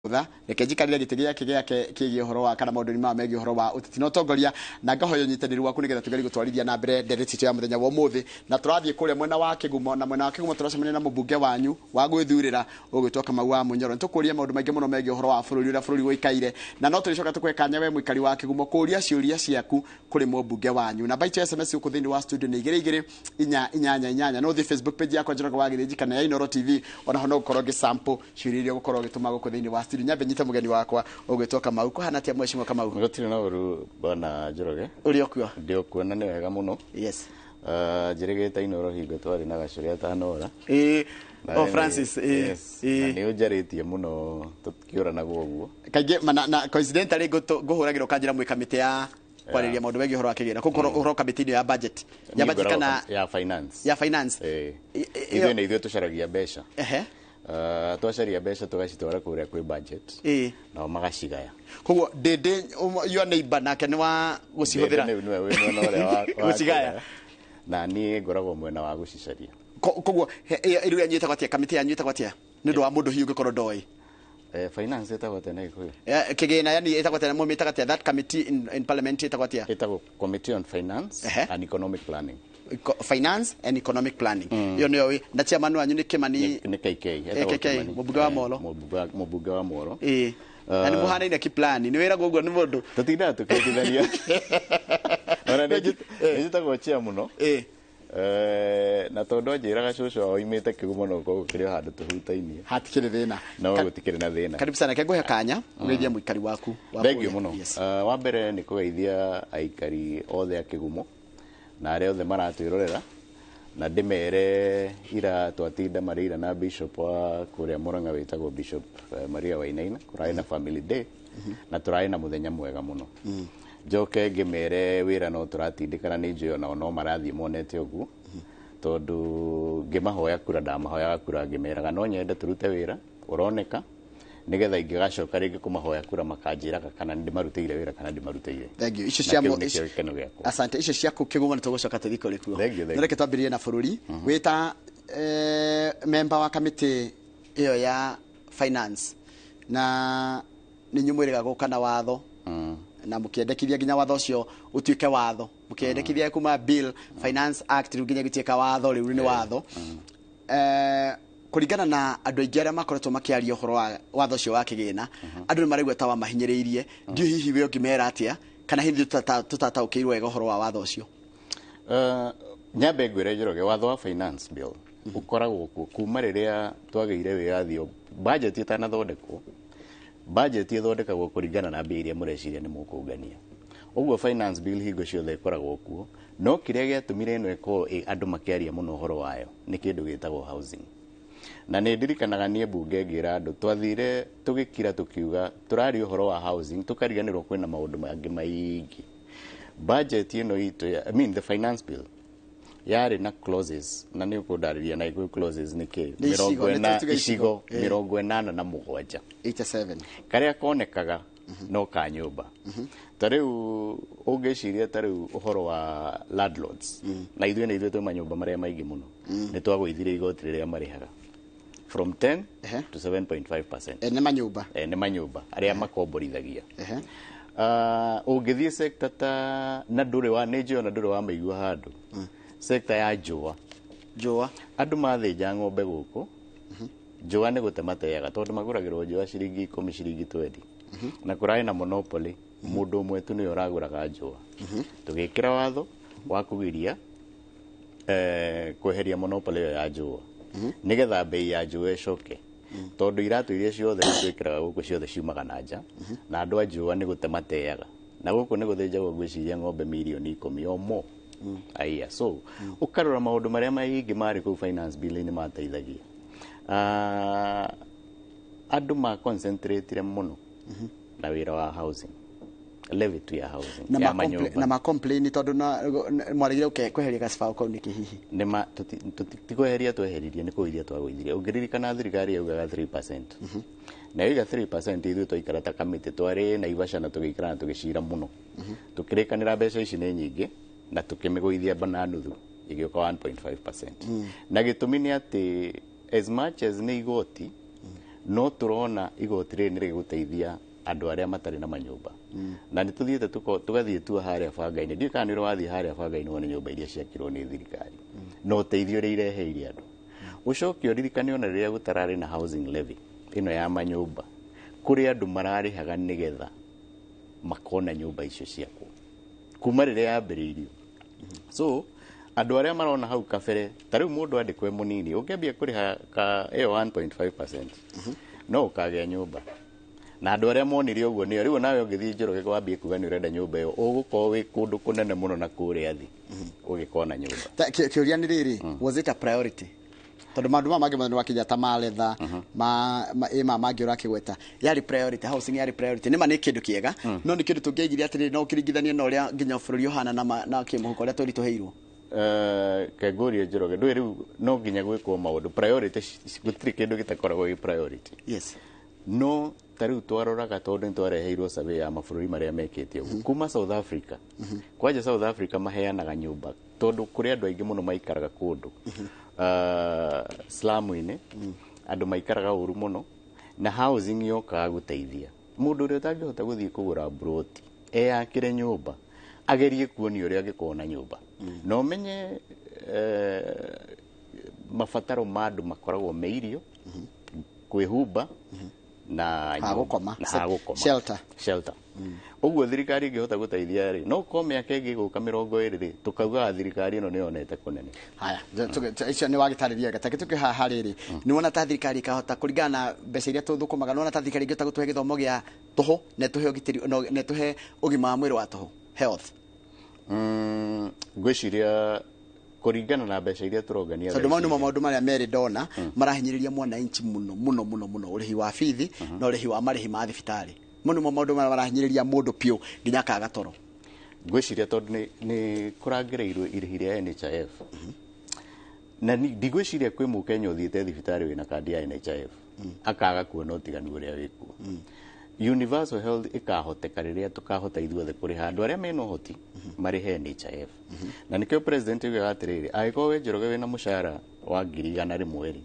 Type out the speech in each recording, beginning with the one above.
Tha reke njikarire gĩtĩ gĩake gĩake kĩgiĩ ũhoro wa kana maũndũ maya megiĩ ũhoro wa ũteti na ũtongoria, na ngahoya ũnyitanĩri waku nĩgetha tũgerie gũtwarithia na mbere ndereti itũ ya mũthenya wa ũmũthĩ. Na tũrathiĩ kũrĩa mwena wa Kĩgumo, na mwena wa Kĩgumo tũracemania na mũmbunge wanyu wa gwĩthurĩra ũgwĩtwo Kamau wa Mũnyoro. Nĩtũkũria maũndũ maingĩ mũno megiĩ ũhoro wa bũrũri, ũrĩa bũrũri ũikaire, na no tũrĩcoka tũkũhe kanya we mũikari wa Kĩgumo kũria ciũria ciaku kũrĩ mũmbunge wanyu. Namba itũ ya SMS gũkũ thĩinĩ wa studio nĩ 22488. No ũthiĩ Facebook page yakwa Njoroge wa Gĩthĩnji kana ya Inooro TV, onaho no ũkorwo ngĩ sample ciũria iria ũgũkorwo ũgĩtũma gũkũ thĩinĩ wa studio. Nyambe nyite mũgeni wakwa ũgwĩtwo Kamau. Kũhana atĩa, mheshimiwa Kamau? Gũtirĩ na ũru, bwana Njoroge. Ũrĩ okuo? Ndĩ okuo na nĩ wega mũno. Njĩrĩgĩte Inooro hingo twarĩ na gacũrĩ atanora. Na Oh, Francis, yes, na nĩ ũnjarĩtie mũno tũkĩũranagwo ũguo. Kaingĩ na coincidentally ngũhũragĩrwo kanjĩra mwĩ kamĩtĩ ya kwarĩrĩria maũndũ megiĩ ũhoro wa kĩgĩna kũu, ũhoro kamĩtĩ-inĩ ya budget, ya Niĩ budget ngoragwo kana ya finance. Ya finance. Ithuĩ nĩ ithuĩ tũcaragia mbeca. Twacaria mbeca tũgacitwara kũrĩa kwĩ budget. Nao magacigaya. Koguo ndĩndĩ your neighbor nake nĩ wa gũcihũthĩra. Ndĩndĩ nĩwe wĩ mwena ũrĩa wa Gũcigaya. kũgaya. Na niĩ ngoragwo mwena wa gũcicaria. Koguo ĩrĩa yanyu ĩtagwo atĩa? Kamĩtĩ yanyu ĩtagwo atĩa, nĩ ũndũ wa mũndũ hihi ũngĩkorwo ndoĩ? Finance ĩtagwo atĩa na Gĩkũyũ? Kĩgĩna yani ĩtagwo atĩa? Mũmĩtaga atĩa that committee in parliament, ĩtagwo atĩa? Ĩtagwo Committee on Finance and Economic Planning. Finance and Economic Planning, ĩyo nĩyo na chairman wanyu nĩ Kimani? Nĩ KK. Etagwo KK, Kimani. Mũmbunge wa Molo. Mũmbunge wa Molo. Na nĩ mũhanaine kiplani, nĩ wĩragwo ũguo nĩ mũndũ? Tũtindaga tũkĩhĩtithania. Ona nĩ njĩtagwo chair mũno. Na tondũ anjĩraga cũcũ wao oimĩte Kĩgumo, no gũkorwo gũkĩrĩ o handũ tũhutainie. Hatikĩrĩ thĩna. No gũtikĩrĩ na thĩna. Karibu sana, kengũhe kanya ũgeithie mũikari waku wa Thank you kũrĩa. mũno. Yes. Wa mbere nĩ kũgeithia aikari othe a Kĩgumo na arĩa othe maratwĩrorera, na ndĩmere ira twatinda marĩ ira na bishop wa kũrĩa Murang'a wĩtagwo Bishop Maria Wainaina. Kũrarĩ na family day na tũrarĩ na mũthenya mwega mũno. Njoke ngĩmere wĩra no tũratindĩkana, nĩ njũĩ onao no marathiĩ monete ũguo, tondũ ngĩmahoya kura ndamahoyaga kura ngĩmeraga no nyende tũrute wĩra ũroneka, nĩgetha ingĩgacoka rĩngĩ kũmahoya kura makanjĩraga kana nĩ ndĩmarutĩire wĩra kana ndĩmarutĩire. Thank you. Icio Na cia kĩu nĩkĩo gĩkeno gĩakwa. Asante. Icio ciaku Kĩgumo nĩ tũgũcoka tũthiĩ kũrĩ kuo. Thank you, thank No reke twambĩrĩrie na bũrũri. Wĩ ta member wa kamĩtĩ ĩyo ya finance, na nĩ inyuĩ mwĩrĩga gũka na watho na mũkĩendekithia nginya watho ũcio ũtuĩke watho, mũkĩendekithia kuma bill Finance Act rĩu nginya gĩtuĩka watho, rĩu nĩ watho. Kũringana na andũ aingĩ arĩa makoretwo makĩaria ũhoro wa watho ũcio wa kĩgĩna, andũ nĩ maraigua ta wamahinyĩrĩirie. Ndiũ hihi we ũngĩmera atĩa, kana hihi tũtataũkĩirwo wega ũhoro wa watho ũcio? Nyambe ngwĩre Njoroge, watho wa finance bill ũkoragwo kuo kuma rĩrĩa twagĩire wĩyathi. Budget ĩtanathondekwo, budget ĩthondekagwo kũringana na mbia iria mũreciria nĩ mũkũngania. Ũguo finance bill hingo ciothe ĩkoragwo kuo, no kĩrĩa gĩatũmire ĩno ĩkorwo andũ makĩaria mũno ũhoro wayo nĩ kĩndũ gĩtagwo housing. Na nĩ ndirikanaga niĩ mbunge ngĩra andũ, twathire tũgĩkira tũkiuga tũraria ũhoro wa housing, tũkariganĩrwo kwĩna maũndũ mangĩ maingĩ. Budget ĩno itũ I mean the finance bill yarĩ na clauses, na nĩ ũkũndarĩria na Gĩkũyũ clauses nĩ kĩ? Nĩ icigo, mĩrongo nĩ ĩna tuge icigo. Icigo, 87. 87. Karĩa konekaga no ka nyũmba. Ta rĩu ũngĩciria, ta rĩu ũhoro wa landlords, na ithuĩ nĩ ithuĩ twĩ manyũmba marĩa maingĩ mũno, nĩ twagũithirie igoti rĩrĩa marĩhaga from 10 to 7.5%. Ene manyũmba. Ene manyũmba arĩa makomborithagia. Ũngĩthiĩ sector ta na ndũrĩ wa nĩ njũĩ ona ndũrĩ wa maigua handũ, sector ya njũa. Njũa. Andũ mathĩnja ng'ombe gũkũ, njũa nĩ gũte mateaga, tondũ magũragĩrwo njũa ciringi 10, ciringi 20, na kũrarĩ na monopoly, mũndũ ũmwe tu nĩwe ũragũraga njũa. Tũgĩkĩra watho wa kũgiria kweheria monopoly ĩyo ya njũa, nĩgetha mbei ya njũa ĩcoke, tondũ iratũ iria ciothe twĩkĩraga gũkũ ciothe ciumaga na nja, na andũ a njũa nĩ gũte mateaga, na gũkũ nĩ gũthĩnjagwo ngwĩciria ng'ombe mirioni 10 o mo aiya. So ũkarora maũndũ marĩa maingĩ marĩ kũu finance bill-inĩ mateithagia. Andũ ma concentrate mũno na wĩra wa housing levy tu ya housing na ya ma manyũmba. Na ma complain tondũ na mwaregire kweheria gacibao kau nĩkĩ hihi? Nĩ ma ti kweheria tweheririe, nĩ kũgũithia twagũithirie. Ũngĩririkana thirikari yaugaga 3%, na yoiga 3%, ithuĩ twaikara ta kamĩtĩ, twarĩ Naivasha na tũgĩikara na tũgĩcira mũno, tũkĩrĩkanĩra mbeca ici nĩ nyingĩ, na tũkĩmĩgũithia na nuthu ĩgĩũka 1.5%. Na gĩtũmi nĩ atĩ as much as nĩ igoti, No tũrona igoti rĩrĩ nĩ rĩgũteithia andũ arĩa matarĩ na manyũmba, na nĩ tũthiĩte tũgathiĩ tua harĩa banga-inĩ. Ndiũĩ kana nĩ ũrĩ wathiĩ harĩa banga-inĩ wone nyũmba iria ciakirwo nĩ thirikari na ũteithio ũrĩa ireheire andũ. Ũcoke ũririkane ona rĩrĩa gũtararĩ na housing levy ĩno ya manyũmba, kũrĩ andũ mararĩhaga nĩgetha makona nyũmba icio ciakwo kuma rĩrĩa yambĩrĩirio. So andũ arĩa marona hau kabere, ta rĩu mũndũ andĩkwe mũnini, ũngĩambia kũrĩha ka ĩyo 1.5% no ũkagĩa nyũmba. Na andũ arĩa monire ũguo nĩo rĩu nawe ũngĩthiĩ Njoroge wambie kuga nĩ ũrenda nyũmba ĩyo, ũgũkorwo wĩ kũndũ kũnene mũno na kũrĩa thĩ ũgĩkona nyũmba. Kĩũria nĩ rĩrĩ, was it a priority? Tondũ maũndũ maya mangĩ mothe nĩ wakinya ta maretha ma mangĩ ũrakĩgweta, yarĩ priority? Housing yarĩ priority? Nĩ ma nĩ kĩndũ kĩega, no nĩ kĩndũ tũngĩaigire atĩrĩrĩ, no ũkĩringithanie na ũrĩa nginya bũrũri ũhana na kĩmũhuko ũrĩa tũritũhĩirwo. Kengũrie Njoroge, ndũĩ rĩu no nginya gwĩkwo maũndũ priority, gũtirĩ kĩndũ gĩtakoragwo gĩ priority. No ta rĩu twaroraga, tondũ nĩ twareheirwo survey ya mabũrũri marĩa mekĩte ũguo kuma South Africa. Kwanja South Africa maheanaga nyũmba tondũ kũrĩ andũ aingĩ mũno maikaraga kũndũ slum-inĩ, andũ maikaraga ũru mũno, na housing yokaga gũteithia mũndũ ũrĩa ũtangĩhota gũthiĩ kũgũra mburoti eyakĩre nyũmba, agerie kuonia ũrĩa angĩkorwo na nyũmba. Na ũmenye mabataro ma andũ makoragwo me irio, kwĩhumba na Ha gũkoma. Na ha gũkoma. Shelter. Shelter. Ũguo thirikari ĩngĩhota gũteithia rĩ, no korwo mĩaka ĩngĩ ĩgũka 20 rĩ, tũkaugaga thirikari ĩno nĩ yonete kũnene. Haya, icio nĩ wagĩtarĩria wega. Take tũkĩ haha rĩrĩ, nĩ wona ta thirikari ĩkahota, kũringana na mbeca iria tũthũkũmaga, nĩ wona ta thirikari ĩngĩhota gũtũhe gĩthomo gĩa tũhũ na ĩtũhe ũgitĩri na ĩtũhe ũgima wa mwĩrĩ wa tũhũ, health? Ngwĩciria kũringana na mbeca iria tũrongania tondũ thaa mau ici nĩmo maũndũ marĩa merĩ ndona marahinyĩrĩria mwananchi mũno mũno mũno mũno, ũrĩhi wa bithi na ũrĩhi wa marĩhi ma thibitarĩ. Mau nĩmo maũndũ marĩa marahinyĩrĩria mũndũ piũ nginya akaga toro. Ngwĩciria tondũ nĩ kũrangĩrĩirwo irĩhi rĩa NHIF, na ndigwĩciria kwĩ mũkenya ũthiĩte thibitarĩ wĩna kandi ya NHIF akaga kuona ũtiganu ũrĩa wĩkuo. Universal health ĩkahoteka rĩrĩa tũkahota ithuothe kũrĩha, andũ arĩa mena ũhoti marĩhe NHIF. Na nĩkĩo president oigaga atĩrĩrĩ, angĩkorwo we Njoroge wĩna mũcara wa 100,000 rĩ,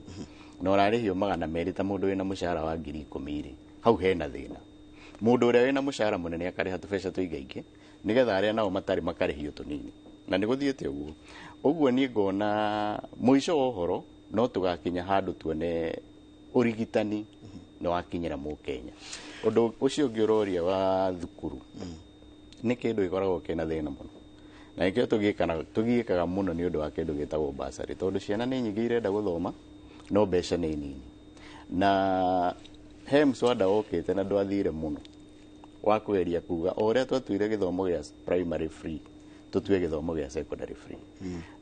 na ũrarĩhio 200 ta mũndũ wĩna mũcara wa 10,000 rĩ, hau hena thĩna. Mũndũ ũrĩa wĩna mũcara mũnene akarĩha tũbeca tũingaingĩ nĩgetha arĩa nao matarĩ makarĩhio tũnini, na nĩ gũthiĩte ũguo. Ũguo niĩ ngona mũico wa ũhoro no tũgakinya handũ tuone ũrigitani nĩ wakinyĩra mũkenya. Ũndũ ũcio ũngĩ ũroria wa thukuru nĩ kĩndũ gĩkoragwo kĩna thĩna mũno, na nĩkĩo tũgiĩkaga mũno nĩ ũndũ wa kĩndũ gĩtagwo bursary, tondũ ciana nĩ nyingĩ irenda gũthoma no mbeca nĩ nini. Na he mswada wokĩte na ndwathire mũno wa kweria kuga o ũrĩa twatuire gĩthomo gĩa primary free, tũtue gĩthomo gĩa secondary free.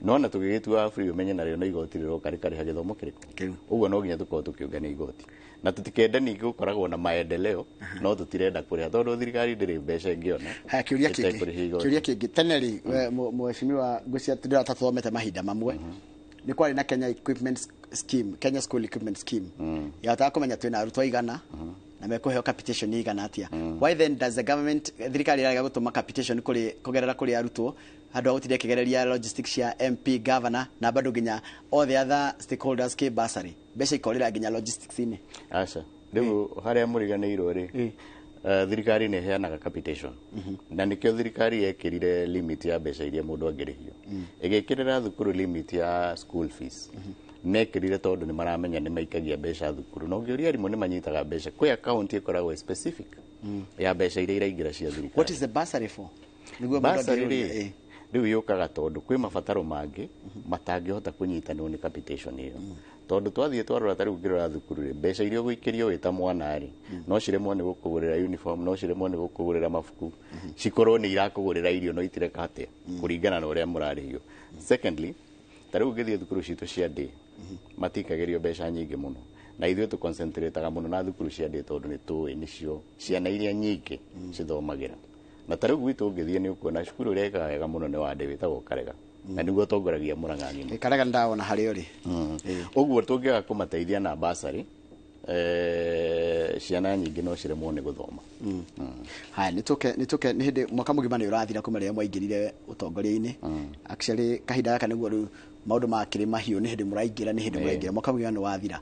No na tũgĩgĩtua free, ũmenye narĩo no igoti rĩroka rĩkarĩha gĩthomo kĩrĩkũ. Kĩu. Ũguo no nginya tũkorwo tũkĩũngania igoti, na tũtikende ningĩ gũkoragwo na maendeleo no tũtirenda kũrĩha, tondũ thirikari ndĩrĩ mbeca ĩngĩona Haya, kĩũria kĩngĩ. ĩtekũrĩha igoti. Kĩũria kĩngĩ, tene rĩ, we, mheshimiwa, ngwĩciria ndĩrona ta tũthomete mahinda mamwe, nĩ kwarĩ na Kenya Equipment Scheme, Kenya School Equipment Scheme, yahotaga kũmenya twĩna arutwo aigana na mekũheo capitation igana atĩa. Why then does the government, thirikari ĩrarega gũtũma capitation kũrĩ kũgerera kũrĩ arutwo handũ ha gũtinda ĩkĩgereria logistics cia MP, governor na bado nginya all the other stakeholders kĩ bursary, mbeca ikorĩra nginya logistics-inĩ? Aca, rĩu harĩa mũriganĩirwo rĩ, thirikari nĩ ĩheanaga capitation, na nĩkĩo thirikari yekĩrire limit ya mbeca iria mũndũ angĩrĩhio, ĩgĩkĩrĩra thukuru limit ya school fees. Mekĩrire tondũ nĩ maramenya nĩ maikagia mbeca thukuru, na ũngĩũria arimũ nĩ manyitaga mbeca kwĩ account ĩkoragwo specific ya mbeca iria iraingĩra cia thirikari. What is the bursary for? Nĩguo mũndũ Bursary angĩũria, rĩ, rĩu yũkaga tondũ kwĩ mabataro mangĩ matangĩhota kũnyitanwo nĩ capitation ĩyo, tondũ twathiĩ twarora, ta rĩu ngĩrora thukuru rĩ, mbeca iria ũgũikĩrio wĩ ta mwana rĩ, no ciremwo nĩ gũkũgũrĩra uniform, no ciremwo nĩ gũkũgũrĩra mabuku, cikorwo nĩ irakũgũrĩra irio no itireka atĩa kũringana na ũrĩa mũrarĩhio. Secondly, ta rĩu ũngĩthiĩ thukuru citũ cia ndĩ, matikagĩrio mbeca nyingĩ mũno, na ithuĩ tũconcentrataga mũno na thukuru cia ndĩ tondũ nĩ tũĩ nĩcio ciana iria nyingĩ cithomagĩra. Na ta rĩu gwitũ ũngĩthiĩ nĩ ũkuona cukuru ĩrĩa ĩkaga wega mũno nĩ wandĩ wĩtagwo Karega, na nĩguo ũtongoragia Mũrang'a ng'ima. Karega ndawona harĩa ũrĩ. Ũguo tũngĩaga kũmateithia na basarĩ Ciana nyingĩ no ciremwo nĩ gũthoma. Haya, nĩ tũke nĩ hĩndĩ mwaka mũgima nĩ ũrathira kuma rĩrĩa mwaingĩrire ũtongoria-inĩ. Actually, kahinda gaka nĩguo rĩu maũndũ makĩrĩ mahiũ, nĩ hĩndĩ mũraingĩra, nĩ hĩndĩ mũraingĩra, mwaka mũgima nĩ wathira.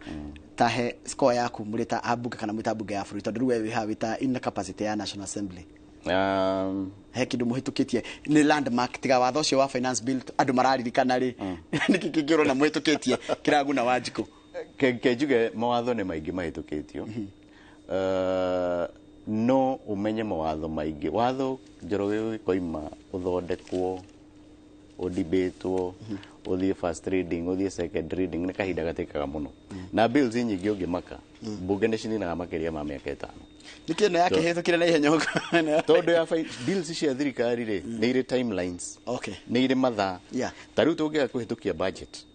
Ta he score yaku mũrĩ ta ambunge kana mwĩ ta mbunge ya bũrũri, tondũ rĩu we wĩ haha wĩ ta in the capacity ya National Assembly. He kĩndũ mũhĩtũkĩtie nĩ landmark tiga watho ũcio wa finance bill andũ mararirikana rĩ, nĩkĩ kĩngĩ ũrona mũhĩtũkĩtie kĩraguna Wanjikũ? Ke njuge mawatho nĩ maingĩ mahĩtũkĩtio. No ũmenye mawatho maingĩ, watho, Njoroge, ũgĩkoima ũthondekwo, ũdibĩtwo, ũthiĩ first reading, ũthiĩ second reading, nĩ kahinda gatĩkaga mũno. Na bills nyingĩ ũngĩmaka mbunge nĩ cininaga makĩria ma mĩaka 5. Nĩkĩ ĩno yakĩhĩtũkire na ihenya ũguo? Tondũ ya bills cia thirikari rĩ, nĩ irĩ timelines, nĩ irĩ mathaa. Ta rĩu tũngĩaga kũhĩtũkia budget,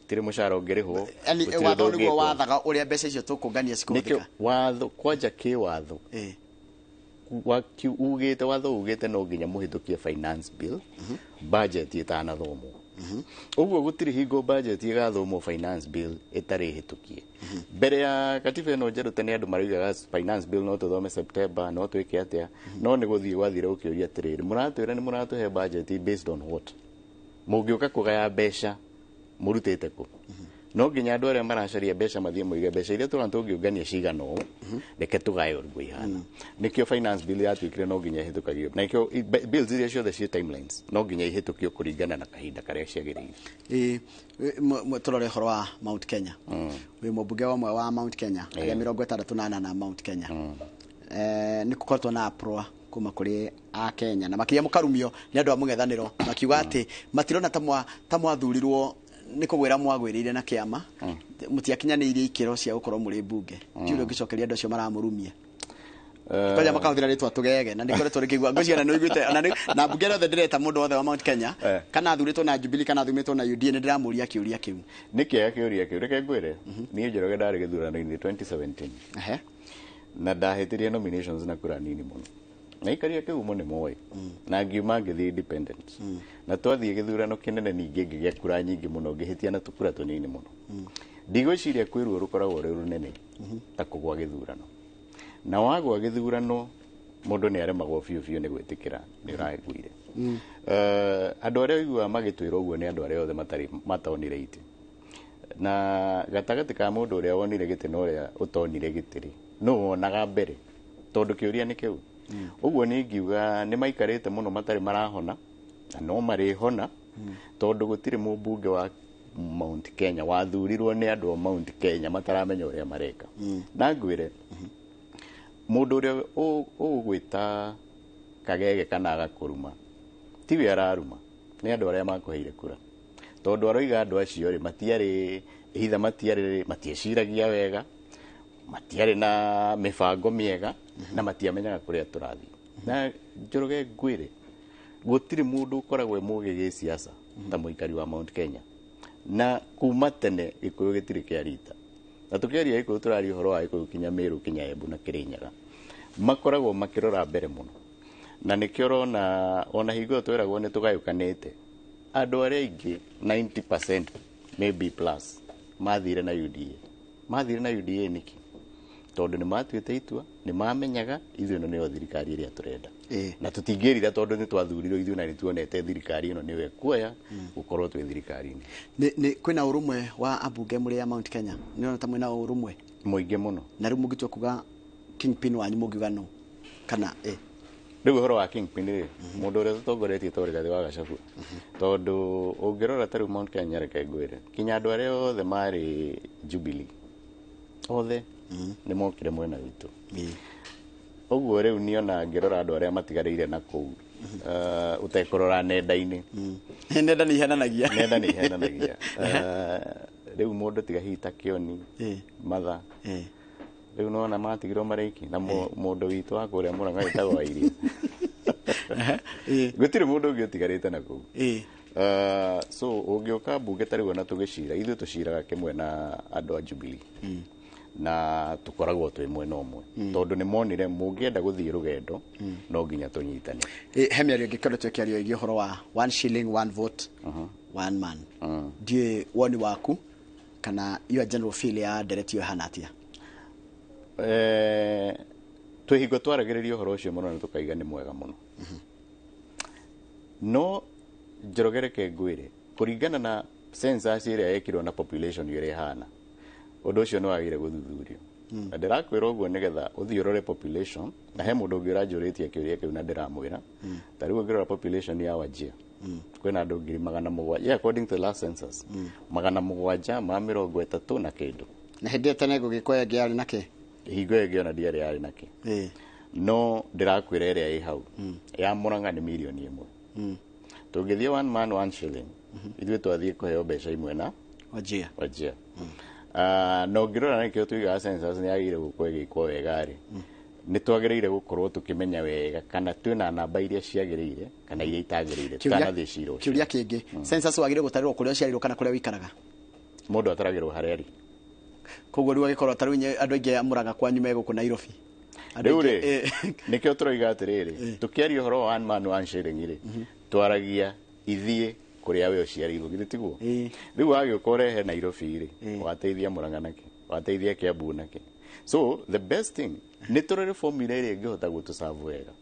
tirĩ mũcara ũngĩrĩhwo, Yani gũtirĩ watho ũndũ nĩguo ũngĩkwo. wathaga ũrĩa mbeca icio tũkũngania Nĩkĩo cikũhũthĩka. Watho kwanja kĩ watho ugĩte, watho ugĩte no nginya mũhĩtũkie finance bill budget ĩtanathomwo. Ũguo gũtirĩ hingo budget ĩgathomwo finance bill ĩtarĩ hĩtũkie. Mbere ya katiba ĩno njerũ, tene andũ maraugaga finance bill no tũthome September, no twĩke atĩa, no nĩ gũthiĩ gwathire gũkĩũria atĩrĩrĩ, mũratwĩra nĩ mũratũhe budget based on what? Mũngĩũka kũgaya mbeca mũrutĩte kũ? No nginya andũ arĩa maracaria mbeca mathiĩ moige mbeca iria tũrona tũngĩũngania cigana ũũ, reke tũgae ũguo ihana. Nĩkĩo finance bill yatuĩkire no nginya ĩhĩtũkagio, na nĩkĩo bills iria ciothe ciĩ timelines no nginya ihĩtũkio kũringana na kahinda karĩa ciagĩrĩire. Ĩ, tũrore ũhoro wa Mount Kenya. Wĩ mũmbunge ũmwe wa Mount Kenya arĩa 68 Mount Kenya. Nĩ gũkoretwo na uproar kuma kũrĩ a Kenya na makĩria mũkarumio nĩ andũ a mũng'ethanĩro makiuga atĩ matirona ta mwathurirwo nĩ kũgwĩra mwagwĩrĩire na kĩama, mũtiakinyanĩirie ikĩro cia gũkorwo mũrĩ mbunge. Ndiũĩ ũngĩcokeria andũ acio maramũrumia kwanja makahũthĩra rĩtwa tũgege, na nĩkoretwo rĩkĩigua ngwĩciria na nĩũiguĩte ona na mbunge yothe ndĩreta mũndũ wothe wa Mount Kenya, kana athurĩtwo na Jubilee kana athurĩtwo na UDA, nĩ ndĩramũria kĩũria kĩu. Nĩ kĩega kĩũria kĩu. Reke ngwĩre, niĩ Njoroge ndarĩ gĩthurano-inĩ 2017 na ndahĩtirie nominations na kura nini mũno, na ikaria kĩgumo nĩ moĩ, na ngiuma ngĩthiĩ independent, na twathiĩ gĩthurano kĩnene ningĩ ngĩgĩa kura nyingĩ mũno, ngĩhĩtia na tũkura tũnini mũno. Ndigwĩciria kwĩ ruo rũkoragwo rwĩ rũnene ta kũgwa gĩthurano, na wagwa gĩthurano mũndũ nĩ aremagwo biũ biũ nĩ gwĩtĩkĩra nĩ ũraguire. Andũ arĩa ũiguaga magĩtwĩra ũguo nĩ andũ arĩa othe matarĩ matonire itĩ, na gatagatĩ ka mũndũ ũrĩa wonire gĩtĩ na ũrĩa ũtonire gĩtĩ rĩ, nũ wonaga mbere? Tondũ kĩũria nĩ kĩu. Ũguo nĩ ingiuga nĩ maikarĩte mũno matarĩ marahona, na no marĩhona, tondũ gũtirĩ mũmbunge wa Mount Kenya wathurirwo nĩ andũ a Mount Kenya mataramenya ũrĩa mareka. Na ngwĩre, mũndũ ũrĩa ũgwĩta kagege kana agakũruma tiwe araruma, nĩ andũ arĩa makũheire kura, tondũ aroiga andũ acio rĩ matiarĩ hitha, matiarĩ matieciragia wega, matiarĩ na mĩbango mĩega, na matiamenyaga kũrĩa tũrathiĩ. Na Njoroge, ngwĩre, gũtirĩ mũndũ ũkoragwo e mũgĩ gĩsiasa ta mũikari wa Mount Kenya, na kuma tene Gĩkũyũ gĩtirĩ kĩa rita, na tũkĩaria Gĩkũyũ tũraria ũhoro wa Gĩkũyũ kinya Meru, kinya Embu na Kĩrĩnyaga, makoragwo makĩrora mbere mũno, na nĩkĩo ũrona ona hingo ĩyo twĩragwo nĩ tũgayũkanĩte, andũ arĩa aingĩ 90% maybe plus mathire na UDA. Mathire na UDA nĩkĩ? Tondũ nĩ matuĩte itua, nĩ mamenyaga ithuĩ ĩno nĩyo thirikari ĩrĩa tũrenda, na tũtingĩrira tondũ nĩ twathurirwo ithuĩ na nĩ tuonete thirikari ĩno nĩyo ĩkuoya gũkorwo twĩ thirikari-inĩ. Nĩ kwĩna ũrũmwe wa ambunge mũrĩ a Mount Kenya? Nĩ ta mwĩna ũrũmwe? Mũingĩ mũno. Na rĩu mũngĩtua kuga kingpin wanyu, mũngiuga no kana Rĩu ũhoro wa kingpin rĩ, mũndũ ũrĩa tũtongoretie to Rigathĩ wa Gachagua, tondũ ũngĩrora ta rĩu Mount Kenya, reke ngwĩre, kinya andũ arĩa othe marĩ Jubilee othe nĩ mokire mwena witũ. Ũguo rĩu niona ngĩrora andũ arĩa matigarĩire na kũu, ũtekũrora nenda-inĩ. Nenda nĩ ihenanagia. Nenda nĩ ihenanagia. Rĩu mũndũ tiga hihi ta Kĩoni, Matha, rĩu nona matigirwo marĩki na mũndũ witũ wa kũrĩa Mũrang'a wĩtagwo Wairia. Gũtirĩ mũndũ ũngĩ ũtigarĩte na kũu. So ũngĩũka mbunge ta rĩu ona tũgĩcira, ithuĩ tũciraga kĩmwe na andũ a Jubilee, na tũkoragwo twĩ mwena ũmwe, tondũ nĩ monire mũngĩenda gũthiĩ rũgendo no nginya tũnyitane. He mĩario ĩngĩkoretwo ĩkĩario ĩgiĩ ũhoro wa one shilling, one vote, one man. Ndiũĩ woni waku kana your general feel ya ndereti ĩyo ĩhana atĩa? Twĩ hingo twaragĩrĩria ũhoro ũcio mũno na tũkaiga nĩ mwega mũno, no Njoroge, reke ngwĩre, kũringana na census ĩrĩa yekirwo na population ũrĩa ĩhana, ũndũ ũcio nĩ wagĩrĩire gũthuthurio. Na ndĩrakwĩra ũguo nĩgetha ũthiĩ ũrore population, na he mũndũ ũngĩ ũranjũrĩtie kĩũria kĩu na ndĩramwĩra, ta rĩu ũngĩrora population ya Wajir, kwĩna andũ 700,000, yeah, according to the last census, 730 na kĩndũ. Na hĩndĩ ĩyo tene Gũgĩkũyũ ĩngĩ yarĩ nakĩ? Hingo ĩyo ĩngĩ ona ndiarĩ yarĩ nakĩ. No ndĩrakwĩra ĩrĩa ĩ hau ya Murang'a nĩ 1 million. Tũngĩthiĩ one man one shilling, ithuĩ twathiĩ kũheo mbeca imwe na Wajir. Wajir. Na ũngĩrora nĩkĩo tuigaga census nĩ yagĩrĩire gũkorwo ĩgĩkwo wega rĩ, nĩ twagĩrĩire gũkorwo tũkĩmenya wega kana twĩna namba iria ciagĩrĩire kana iria itagĩrĩire tũtanathiĩ cira ũcio. Kĩũria kĩngĩ, census wagĩrĩire gũtarĩrwo kũrĩa ũciarĩirwo kana kũrĩa ũikaraga? Mũndũ ataragĩrwo harĩa arĩ. Koguo rĩu agĩkorwo ta rĩu andũ aingĩ a Murang'a kwanyu me gũkũ Nairobi. Andũ Rĩu aingĩ- rĩ, nĩkĩo tũroiga atĩrĩrĩ, tũkĩaria ũhoro wa one man one shilling rĩ, twaragia ithiĩ kũrĩa we ũciarĩirwo, githĩ tiguo? Ĩĩ. Rĩu wagĩũka ũrehe Nairobi rĩ, wateithia Murang'a nakĩ, wateithia Kiambu nakĩ? So the best thing nĩ tũrore formula ĩrĩa ĩngĩhota gũtũcabu wega,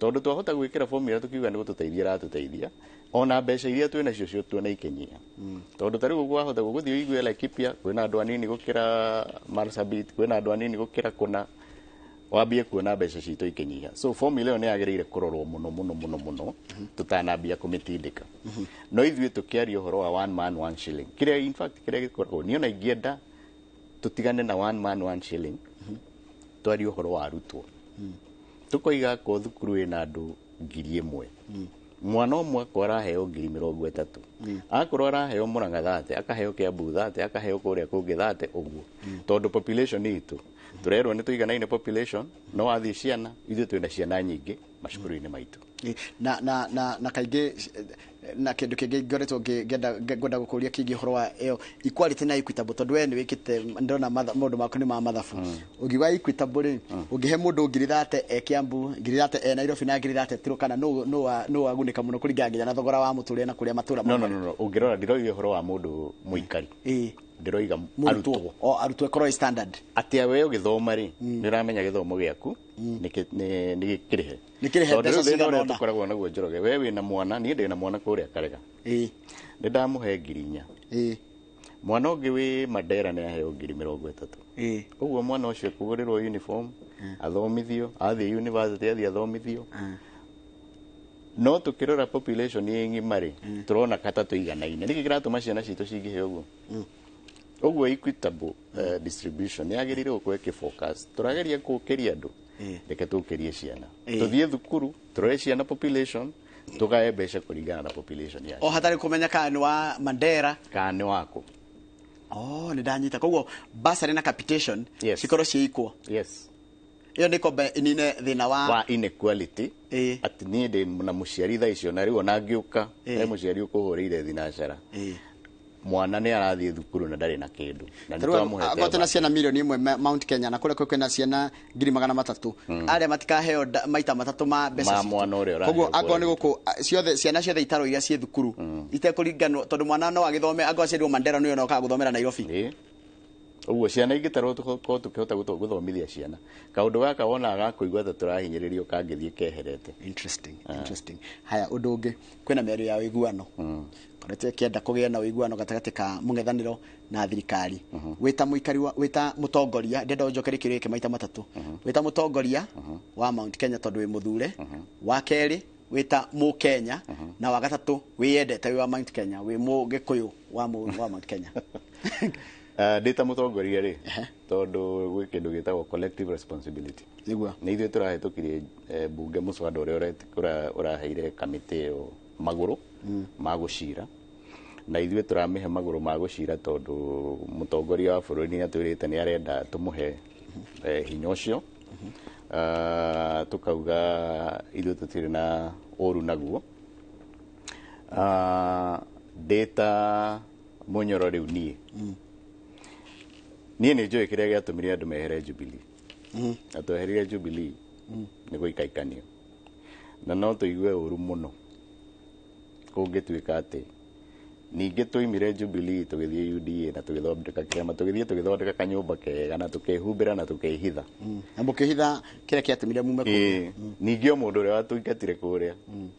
tondũ twahota gwĩkĩra formula tũkiuga nĩ gũtũteithia ĩratũteithia, ona mbeca iria twĩ nacio cio tuona ikĩnyiha, tondũ ta rĩu ũguo wahota gũgũthiĩ ũigue Laikipia kwĩna andũ anini gũkĩra Marsabit, kwĩna andũ anini gũkĩra kũna, wambie kuona mbeca citũ ikĩnyiha. So formula ĩyo nĩ yagĩrĩire kũrorwo mũno mũno mũno mũno tũtanambia kũmĩtindĩka. No ithuĩ tũkĩaria ũhoro wa one man one shilling, kĩrĩa in fact kĩrĩa gĩkoragwo niĩ ona ingĩenda tũtigane na one man one shilling, twarie ũhoro wa arutwo, tũkoiga ko thukuru ĩna andũ 1,000, mwana ũmwe akorwo araheo 30,000, akorwo araheo Murang'a 30, akaheo Kiambu 30, akaheo kũrĩa kũngĩ 30, ũguo, tondũ population itũ tũrerwo nĩ tũiganaine population, no wathiĩ ciana ithuĩ twĩna ciana nyingĩ macukuru-inĩ maitũ. Na kaingĩ na kĩndũ kĩngĩ ngoretwo ngwenda gũkũria kĩgiĩ ũhoro wa ĩyo equality na equitable, tondũ we nĩ wĩkĩte, ndĩrona maũndũ maku nĩ ma mathabu. Ũngiuga equitable rĩ, ũngĩhe mũndũ 30,000 e Kiambu, 30,000 e Nairobi na 30,000 Turkana, nũ wagunĩka mũno kũringana nginya na thogora wa mũtũrĩre na kũrĩa matũra No, no, no, no. Ũngĩrora ndiroiga ũhoro wa mũndũ mũikari, ndĩroiga mũrutwo. Arutwo. O arutwo ĩkorwo ĩ standard. Atĩa we ũgĩthoma rĩ, nĩ ũramenya gĩthomo gĩaku nĩ kĩrĩhe. Nĩ kĩrĩhe Tondũ mbeca rĩu thĩna cigana ũrĩa ũna. tũkoragwo naguo, Njoroge, we wĩna mwana, niĩ ndĩ na mwana kũrĩa Karega, nĩ ndamũhe 4,000. Mwana ũngĩ wĩ Mandera nĩ aheo 30,000. Ũguo mwana ũcio kũgũrĩrwo uniform, athomithio, athiĩ university, athiĩ athomithio. No tukĩrora population ĩ ng'ima rĩ, tũrona kata tũiganaine. Nĩkĩ kĩratũma ciana citũ cingĩhe ũguo? Ũguo equitable distribution nĩ yagĩrĩire gũkorwo ĩkĩfocus. Tũrageria kũkĩria andũ, reke tũkĩrie ciana. Tũthiĩ thukuru tũrore ciana population, tũgae mbeca kũringana na population ya O hatarĩ kũmenya kana nĩ wa Mandera kana nĩ waku. Oh, nĩ ndanyita. Koguo bursary na capitation Yes. cikorwo ciĩ equal. Yes. Ĩyo nĩ kombe ĩnine thĩna wa Wa inequality. Atĩ niĩ ndĩ na mũciari thaa icio, na rĩu ona ngĩũka he mũciari ũkũhũrĩire thinacara, mwana nĩ arathiĩ thukuru na ndarĩ na kĩndũ na nĩ twamũhete. Akorwo twĩna ciana 1 million Mount Kenya na kũrĩa kwĩna ciana 300,000, arĩa matikaheo maita matatũ ma mbeca Ma citũ. mwana ũrĩa ũraheo Koguo akorwo nĩ kũrĩa. gũkũ ciothe, ciana ciothe itarwo iria ciĩ thukuru itekũringanwo, tondũ mwana no agĩthome akorwo aciarirwo Mandera, nĩwe okaga gũthomera Nairobi. Ĩĩ. Ũguo ciana ingĩtarwo tũkorwo tũkĩhota gũthomithia ciana, kaũndũ gaka wonaga gakũigua ta tũrahinyĩrĩrio kangĩthiĩ keherete. Interesting, interesting. Haya, ũndũ ũngĩ, kwĩna mĩario ya ũiguano, koretwo ĩkĩenda kũgĩa na ũiguano gatagatĩ ka mũng'ethanĩro na thirikari. Wĩta mũikari wa, wĩta mũtongoria, ndĩrenda ũnjokerie kĩũria gĩkĩ maita matatũ. Wĩta mũtongoria wa Mount Kenya tondũ wĩ mũthure, wa kerĩ wĩta mũkenya, na wa gatatũ wĩyendete wĩ wa Mount Kenya, wĩ mũgĩkũyũ wa Mount Kenya. Ndĩ ta mũtongoria rĩ, tondũ gwĩ kĩndũ gĩtagwo collective responsibility. Nĩ ithuĩ tũrahĩtũkirie bunge mũswada ũrĩa ũraheire kamĩtĩ ĩyo magũrũ ma gũcira, na ithuĩ tũramĩhe magũrũ ma gũcira tondũ mũtongoria wa bũrũri nĩ atwĩrĩte nĩ arenda tũmũhe hinya ũcio. Tukauga ithuĩ tũtirĩ na ũru naguo. Ndĩ ta mũnyoro rĩu, niĩ nĩ njũĩ kĩrĩa gĩatũmire andũ mehere Jubilee, na tweherire Jubilee nĩ gũikaikanio, na no tũigue ũru mũno kũngĩtuĩka atĩ Ningĩ twaimire Jubilee tũgĩthiĩ UDA na tũgĩthondeka kĩama, tũgĩthiĩ tũgĩthondeka kanyũmba kega na tũkĩhumbĩra na tũkĩhitha. Na mũkĩhitha kĩrĩa kĩatũmire mume kũu. Ĩĩ, ningĩ o mũndũ ũrĩa watũingatire kũrĩa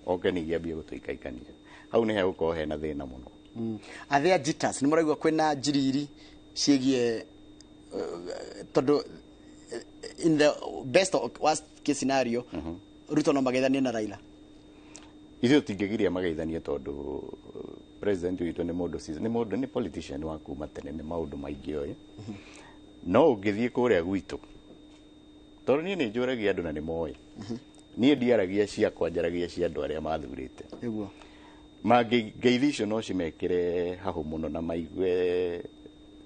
oke ningĩ ambie gũtũikaikania, hau nĩ hegũkorwo hena thĩna mũno. Are there jitters? Nĩ mũraigua kwĩna njiriri ciĩgiĩ tondũ in the best or worst case scenario Ruto no mageithanie na Raila? Ithuĩ tũtingĩgiria mageithanie tondũ president witũ nĩ mũndũ nĩ mũndũ, nĩ politician wa kuma tene, nĩ maũndũ maingĩ oĩ. No ũngĩthiĩ kũrĩa gwitũ, tondũ niĩ nĩ njũragia andũ na nĩ moĩ niĩ ndiaragia ciakwa, njaragia cia andũ arĩa mathurĩte. Mangĩ ngeithi icio no cimekĩre hahũ mũno na maigue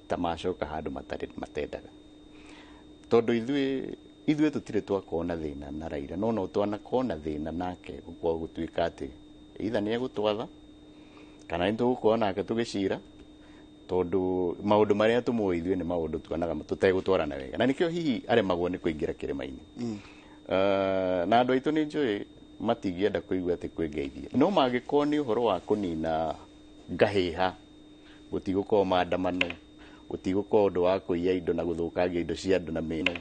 ta macoka handũ matarĩ matendaga, tondũ ithuĩ tũtirĩ twakorwo na thĩna na Raila, no twanakorwo na thĩna nake gũkorwo gũtuĩka atĩ either nĩ egũtwatha kana nĩ tũgũkorwo nake tũgĩcira, tondũ maũndũ marĩa tũmũĩ ithuĩ nĩ maũndũ tuonaga tũtegũtwarana wega, na nĩkĩo hihi aremagwo nĩ kũingĩra kĩrĩma-inĩ. Na andũ aitũ nĩ njũĩ matingĩenda kũigua atĩ kwĩ ngeithia, no mangĩkorwo nĩ ũhoro wa kũnina ngahĩha, gũtigũkorwo maandamano, gũtigũkorwo ũndũ wa kũiya indo na gũthũkangia indo cia andũ na mĩno,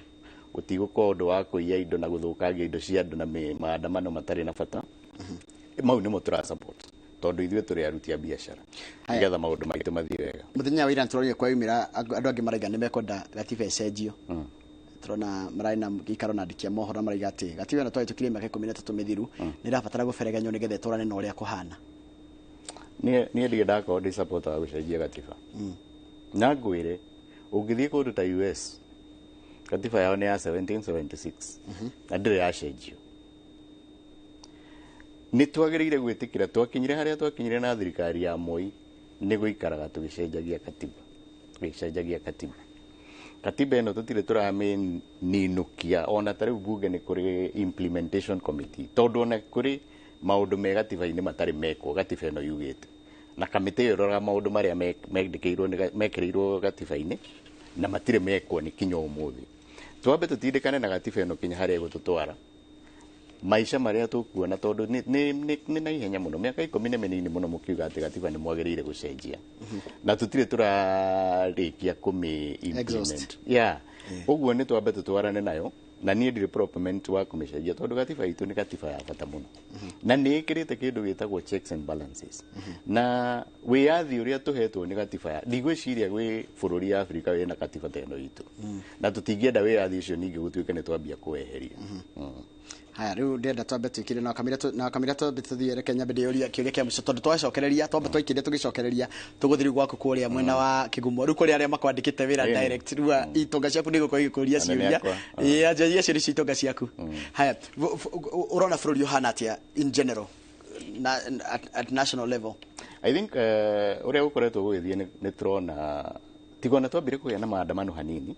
gũtigũkorwo ũndũ wa kũiya indo na gũthũkangia indo cia andũ na maandamano matarĩ na bata, mau nĩmo tũra support, tondũ ithuĩ tũrĩ aruti a biacara nĩgetha maũndũ maitũ mathiĩ wega. Mũthenya wa ira tũronire kwaumĩra andũ angĩ maraiga nĩ mekwenda gatiba ĩcenjio. Tũrona mararĩ na gĩikaro na andĩki a mohoro maraiga atĩ gatiba ĩno twahĩtũkirie mĩaka 13 mĩthiru nĩ ĩrabatara gũberegenywo nĩgetha ĩtwarane na ũrĩa kũhana. Niĩ ndirĩ ndakorwo ndĩ supporter wa gũcenjia gatiba. Na ngwĩre ũngĩthiĩ kũndũ ta US, gatiba yao nĩ ya 1776 na ndĩrĩ yacenjio. Nĩ twagĩrĩire gwĩtĩkĩra twakinyire harĩa twakinyire na thirikari ya Moi nĩ gũikaraga tũgĩcenjagia katiba, tũgĩcenjagia katiba. Katiba ĩno tũtirĩ tũramĩninũkia, ona ta rĩu bunge nĩ kũrĩ implementation committee, tondũ ona kũrĩ maũndũ me gatiba-inĩ matarĩ mekwo gatiba ĩno yugĩte, na kamĩtĩ ĩyo ĩroraga maũndũ marĩa mendĩkĩirwo mekĩrĩirwo gatiba-inĩ na matirĩ mekwo nĩ kinya ũmũthĩ. Twambe tũtindĩkane na gatiba ĩno kinya harĩa ĩgũtũtwara maica marĩa tũkuona, tondũ nĩ na ihenya mũno, mĩaka 10 nĩ mĩnini mũno mũkiuga atĩ gatiba nĩ mwagĩrĩire gũcenjia na tũtirĩ tũrarĩkia kũmĩ implement. Yeah, ũguo nĩ twambe tũtwarane nayo, na niĩ ndirĩ proponent wa kũmĩcenjia tondũ gatiba itũ nĩ gatiba ya bata mũno na nĩ ĩkĩrĩte kĩndũ gĩtagwo checks and balances na wĩyathi ũrĩa tũhetwo nĩ gatiba ya ndigwĩciria gwĩ bũrũri ya Afrika wĩna gatiba ta ĩno itũ, na tũtingĩenda wĩyathi ũcio ningĩ gũtuĩke nĩ twambia kũweheria. Haya, rĩu ndĩrenda twambe twĩkire na kamira na kamira twambe tũthiĩ, reke nyambe ndĩyũrie kĩũria kĩa mũico tondũ twacokereria twambe twaikĩria tũgĩcokereria tũgũthiĩ rĩu gwaku kũrĩa mwena wa Kĩgumo, rĩu kũrĩ arĩa makwandĩkĩte wĩra direct, rĩu itonga ciaku nĩ igũkorwo igĩkũria ciũria. Ĩĩ, anja iria ciũria cia itonga ciaku. Haya, ũrona bũrũri ũhana atĩa in general na at national level? I think ũrĩa gũkoretwo gũgĩthiĩ nĩ tũrona tiga ona twambire kũgĩa na maandamano hanini,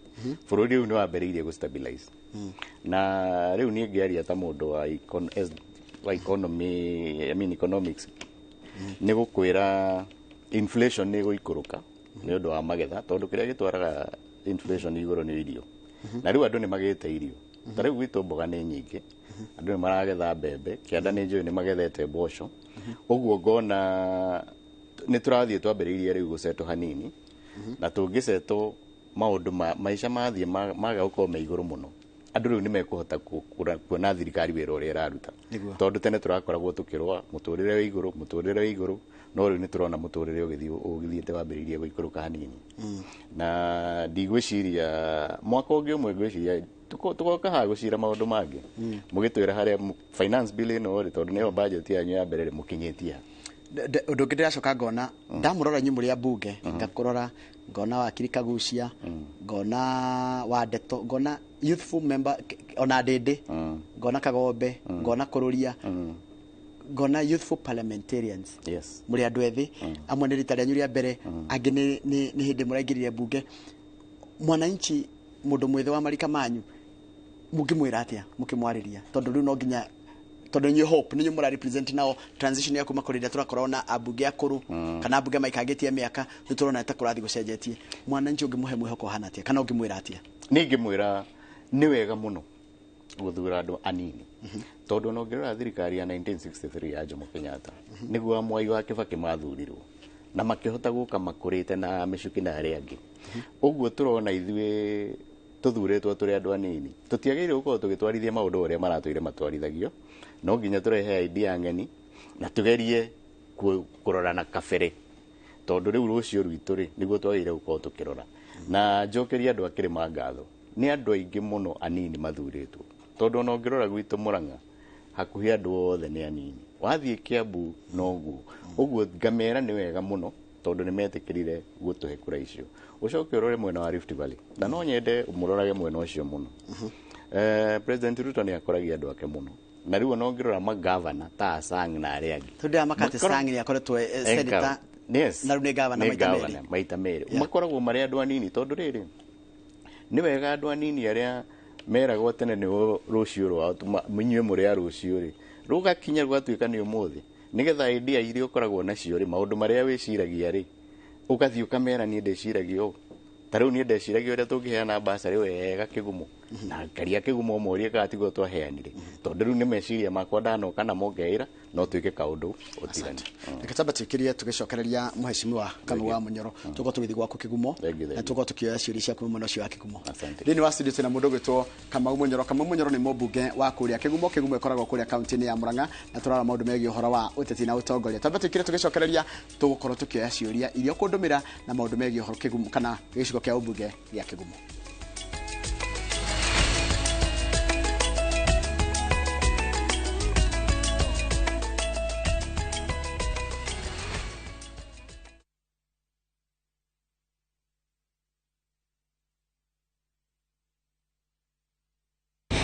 bũrũri rĩu nĩ wambĩrĩirie gũ stabilize. Na rĩu niĩ ngĩaria ta mũndũ wa economy, I mean economics, nĩ gũkwĩra inflation nĩ ĩgũikũrũka nĩ ũndũ wa magetha, tondũ kĩrĩa gĩtwaraga inflation igũrũ nĩ irio, na rĩu andũ nĩ magĩte irio. Ta rĩu gwitũ mboga nĩ nyingĩ, andũ nĩ maragetha mbembe, kĩanda nĩ njũĩ nĩ magethete mboco, ũguo ngona nĩ tũrathiĩ twambĩrĩirie rĩu gũcetwo hanini, na tũngĩcetwo maũndũ maica mathiĩ maga gũkorwo me igũrũ mũno, andũ rĩu nĩ mekũhota kuona thirikari wĩra ũrĩa ĩraruta, tondũ tene tũrakoragwo tũkĩrũa mũtũrĩre wĩ igũrũ, mũtũrĩre wĩ igũrũ, no rĩu nĩ tũrona mũtũrĩre ũgĩthiĩ ũgĩthiĩte wambĩrĩirie gũikũrũka hanini. Na ndigwĩciria mwaka ũngĩ ũmwe ngwĩciria tũgoka haha gũcira maũndũ mangĩ, mũgĩtwĩra harĩa finance bill ĩno rĩ, tondũ nĩyo budget yanyu ya mbere rĩ, mũkinyĩtie ha. Ũndũ ũngĩ ndĩracoka ngona ndamũrora inyuĩ mũrĩ a mbunge, ngakũrora ngona wakiri Kagucia, ngona Wandeto, ngona youthful member ona Ndĩndĩ, ngona Kagombe, ngona Kũrũria, ngona youthful parliamentarians. Mũrĩ andũ ethĩ, amwe nĩ rita rĩanyu rĩa mbere, angĩ nĩ hĩndĩ mũraingĩrire mbunge. Mwananchi mũndũ mwĩthĩ wa marika manyu mũngĩmwĩra atĩa mũkĩmwarĩria, tondũ rĩu no nginya, tondũ inyuĩ hope nĩ mũra represent nao transition ya kuma kũrĩ rĩrĩa tũrakorwo na ambunge akũrũ kana ambunge maikangĩtie mĩaka, nĩ tũrona ta kũrathiĩ gũcenjetie. Mwananchi ũngĩmũhe mwĩhoko ũhana atĩa kana ũngĩmwĩra atĩa? Niĩ ingĩmwĩra nĩ wega mũno gũthura andũ anini, tondũ ona ũngĩrora thirikari ya 1963 ya Jomo Kenyatta nĩguo Mwai wa Kibaki mathurirwo Na makĩhota gũka makũrĩte na mĩcuki na arĩa angĩ. Ũguo tũrona ithuĩ tũthurĩtwo tũrĩ andũ anini, tũtiagĩrĩire gũkorwo tũgĩtwarithia maũndũ ũrĩa maratũire matwarithagio. No nginya tũrehe idea ng'eni na tũgerie kũrora na kabere, tondũ rĩu rũciũ rwitũ rĩ nĩguo twagĩrĩire gũkorwo tũkĩrora. Na njokerie andũ a Kĩrĩma ngatho, nĩ andũ aingĩ mũno anini mathurĩtwo, tondũ ona ũngĩrora gwitũ Mũrang'a hakuhĩ andũ othe nĩ anini, wathiĩ Kiambu noguo. Ũguo ngamera nĩ wega mũno tondũ nĩ metĩkĩrire gũtũhe kura icio. Ũcoke ũrore mwena wa Rift Valley, na no nyende mũrorage mwena ũcio mũno. President Ruto nĩ akoragia andũ ake mũno, na rĩu ona ũngĩrora magavana ta Asang na arĩa angĩ, Tondũ makate Sang nĩ akoretwo senator, yes, na rĩu nĩ gavana maita merĩ. Maita merĩ. Makoragwo marĩ andũ anini, tondũ rĩrĩ nĩ wega andũ anini arĩa meragwo tene nĩ rũciũ rwao, inyuĩ mũrĩ a rũciũ rĩ, rũgakinya rũgatuĩka nĩ ũmũthĩ, nĩgetha idea iria ũkoragwo nacio rĩ, maũndũ marĩa wĩciragia rĩ, ũgathiĩ ũkamera niĩ ndĩciragia ũũ. Ta rĩu niĩ ndeciragia ũrĩa tũngĩheana basarĩ wega Kĩgumo, na ngaria Kĩgumo morie kana tiguo twaheanire, tondũ rĩu nĩ meciria makwa ndanoka namo ngeĩra no twĩke kaũndũ ũtiganu. Reke twambe twĩkĩrie tũgĩcokereria mũhecimiwa Kamau wa Munyoro, tũkorwo tũgĩthiĩ gwaku Kĩgumo na tũkorwo tũkĩoya ciũria ciaku mwena ũcio wa Kĩgumo. Thĩinĩ wa studio twĩna mũndũ ũgwĩtwo Kamau Munyoro. Kamau Munyoro nĩ mũmbunge wa kũrĩa Kĩgumo. Kĩgumo ĩkoragwo kũrĩa kaunti-inĩ ya Murang'a, na tũrarora maũndũ megiĩ ũhoro wa ũteti na ũtongoria. Twambe twĩkĩre tũgĩcokereria, tũgũkorwo tũkĩoya ciũria iria ũkũndũmĩra na maũndũ megiĩ ũhoro Kĩgumo kana gĩcigo kĩa ũmbunge gĩa Kĩgumo.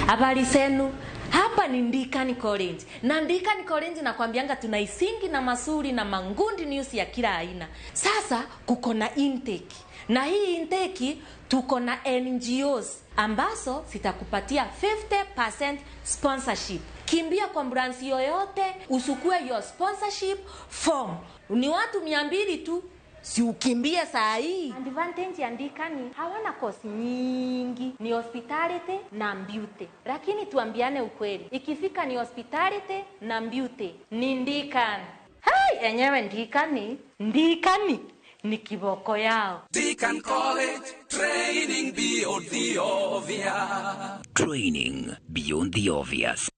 Habari zenu, hapa ni Ndikani College. Na Ndikani College nakwambianga tuna isingi na masuri na mangundi news ya kila aina. Sasa kuko na intake. Na hii intake tuko na NGOs ambazo zitakupatia 50% sponsorship. Kimbia kwa branch yoyote usukue your sponsorship form. Ni watu 200 tu. Si ukimbie saa hii. Advantage ya Ndikani hawana course nyingi, ni hospitality na beauty. Lakini tuambiane ukweli, ikifika ni hospitality na beauty ni Ndikani. Hai, enyewe Ndikani, Ndikani ni kiboko yao. Deacon College, training beyond the obvious. Training beyond the obvious.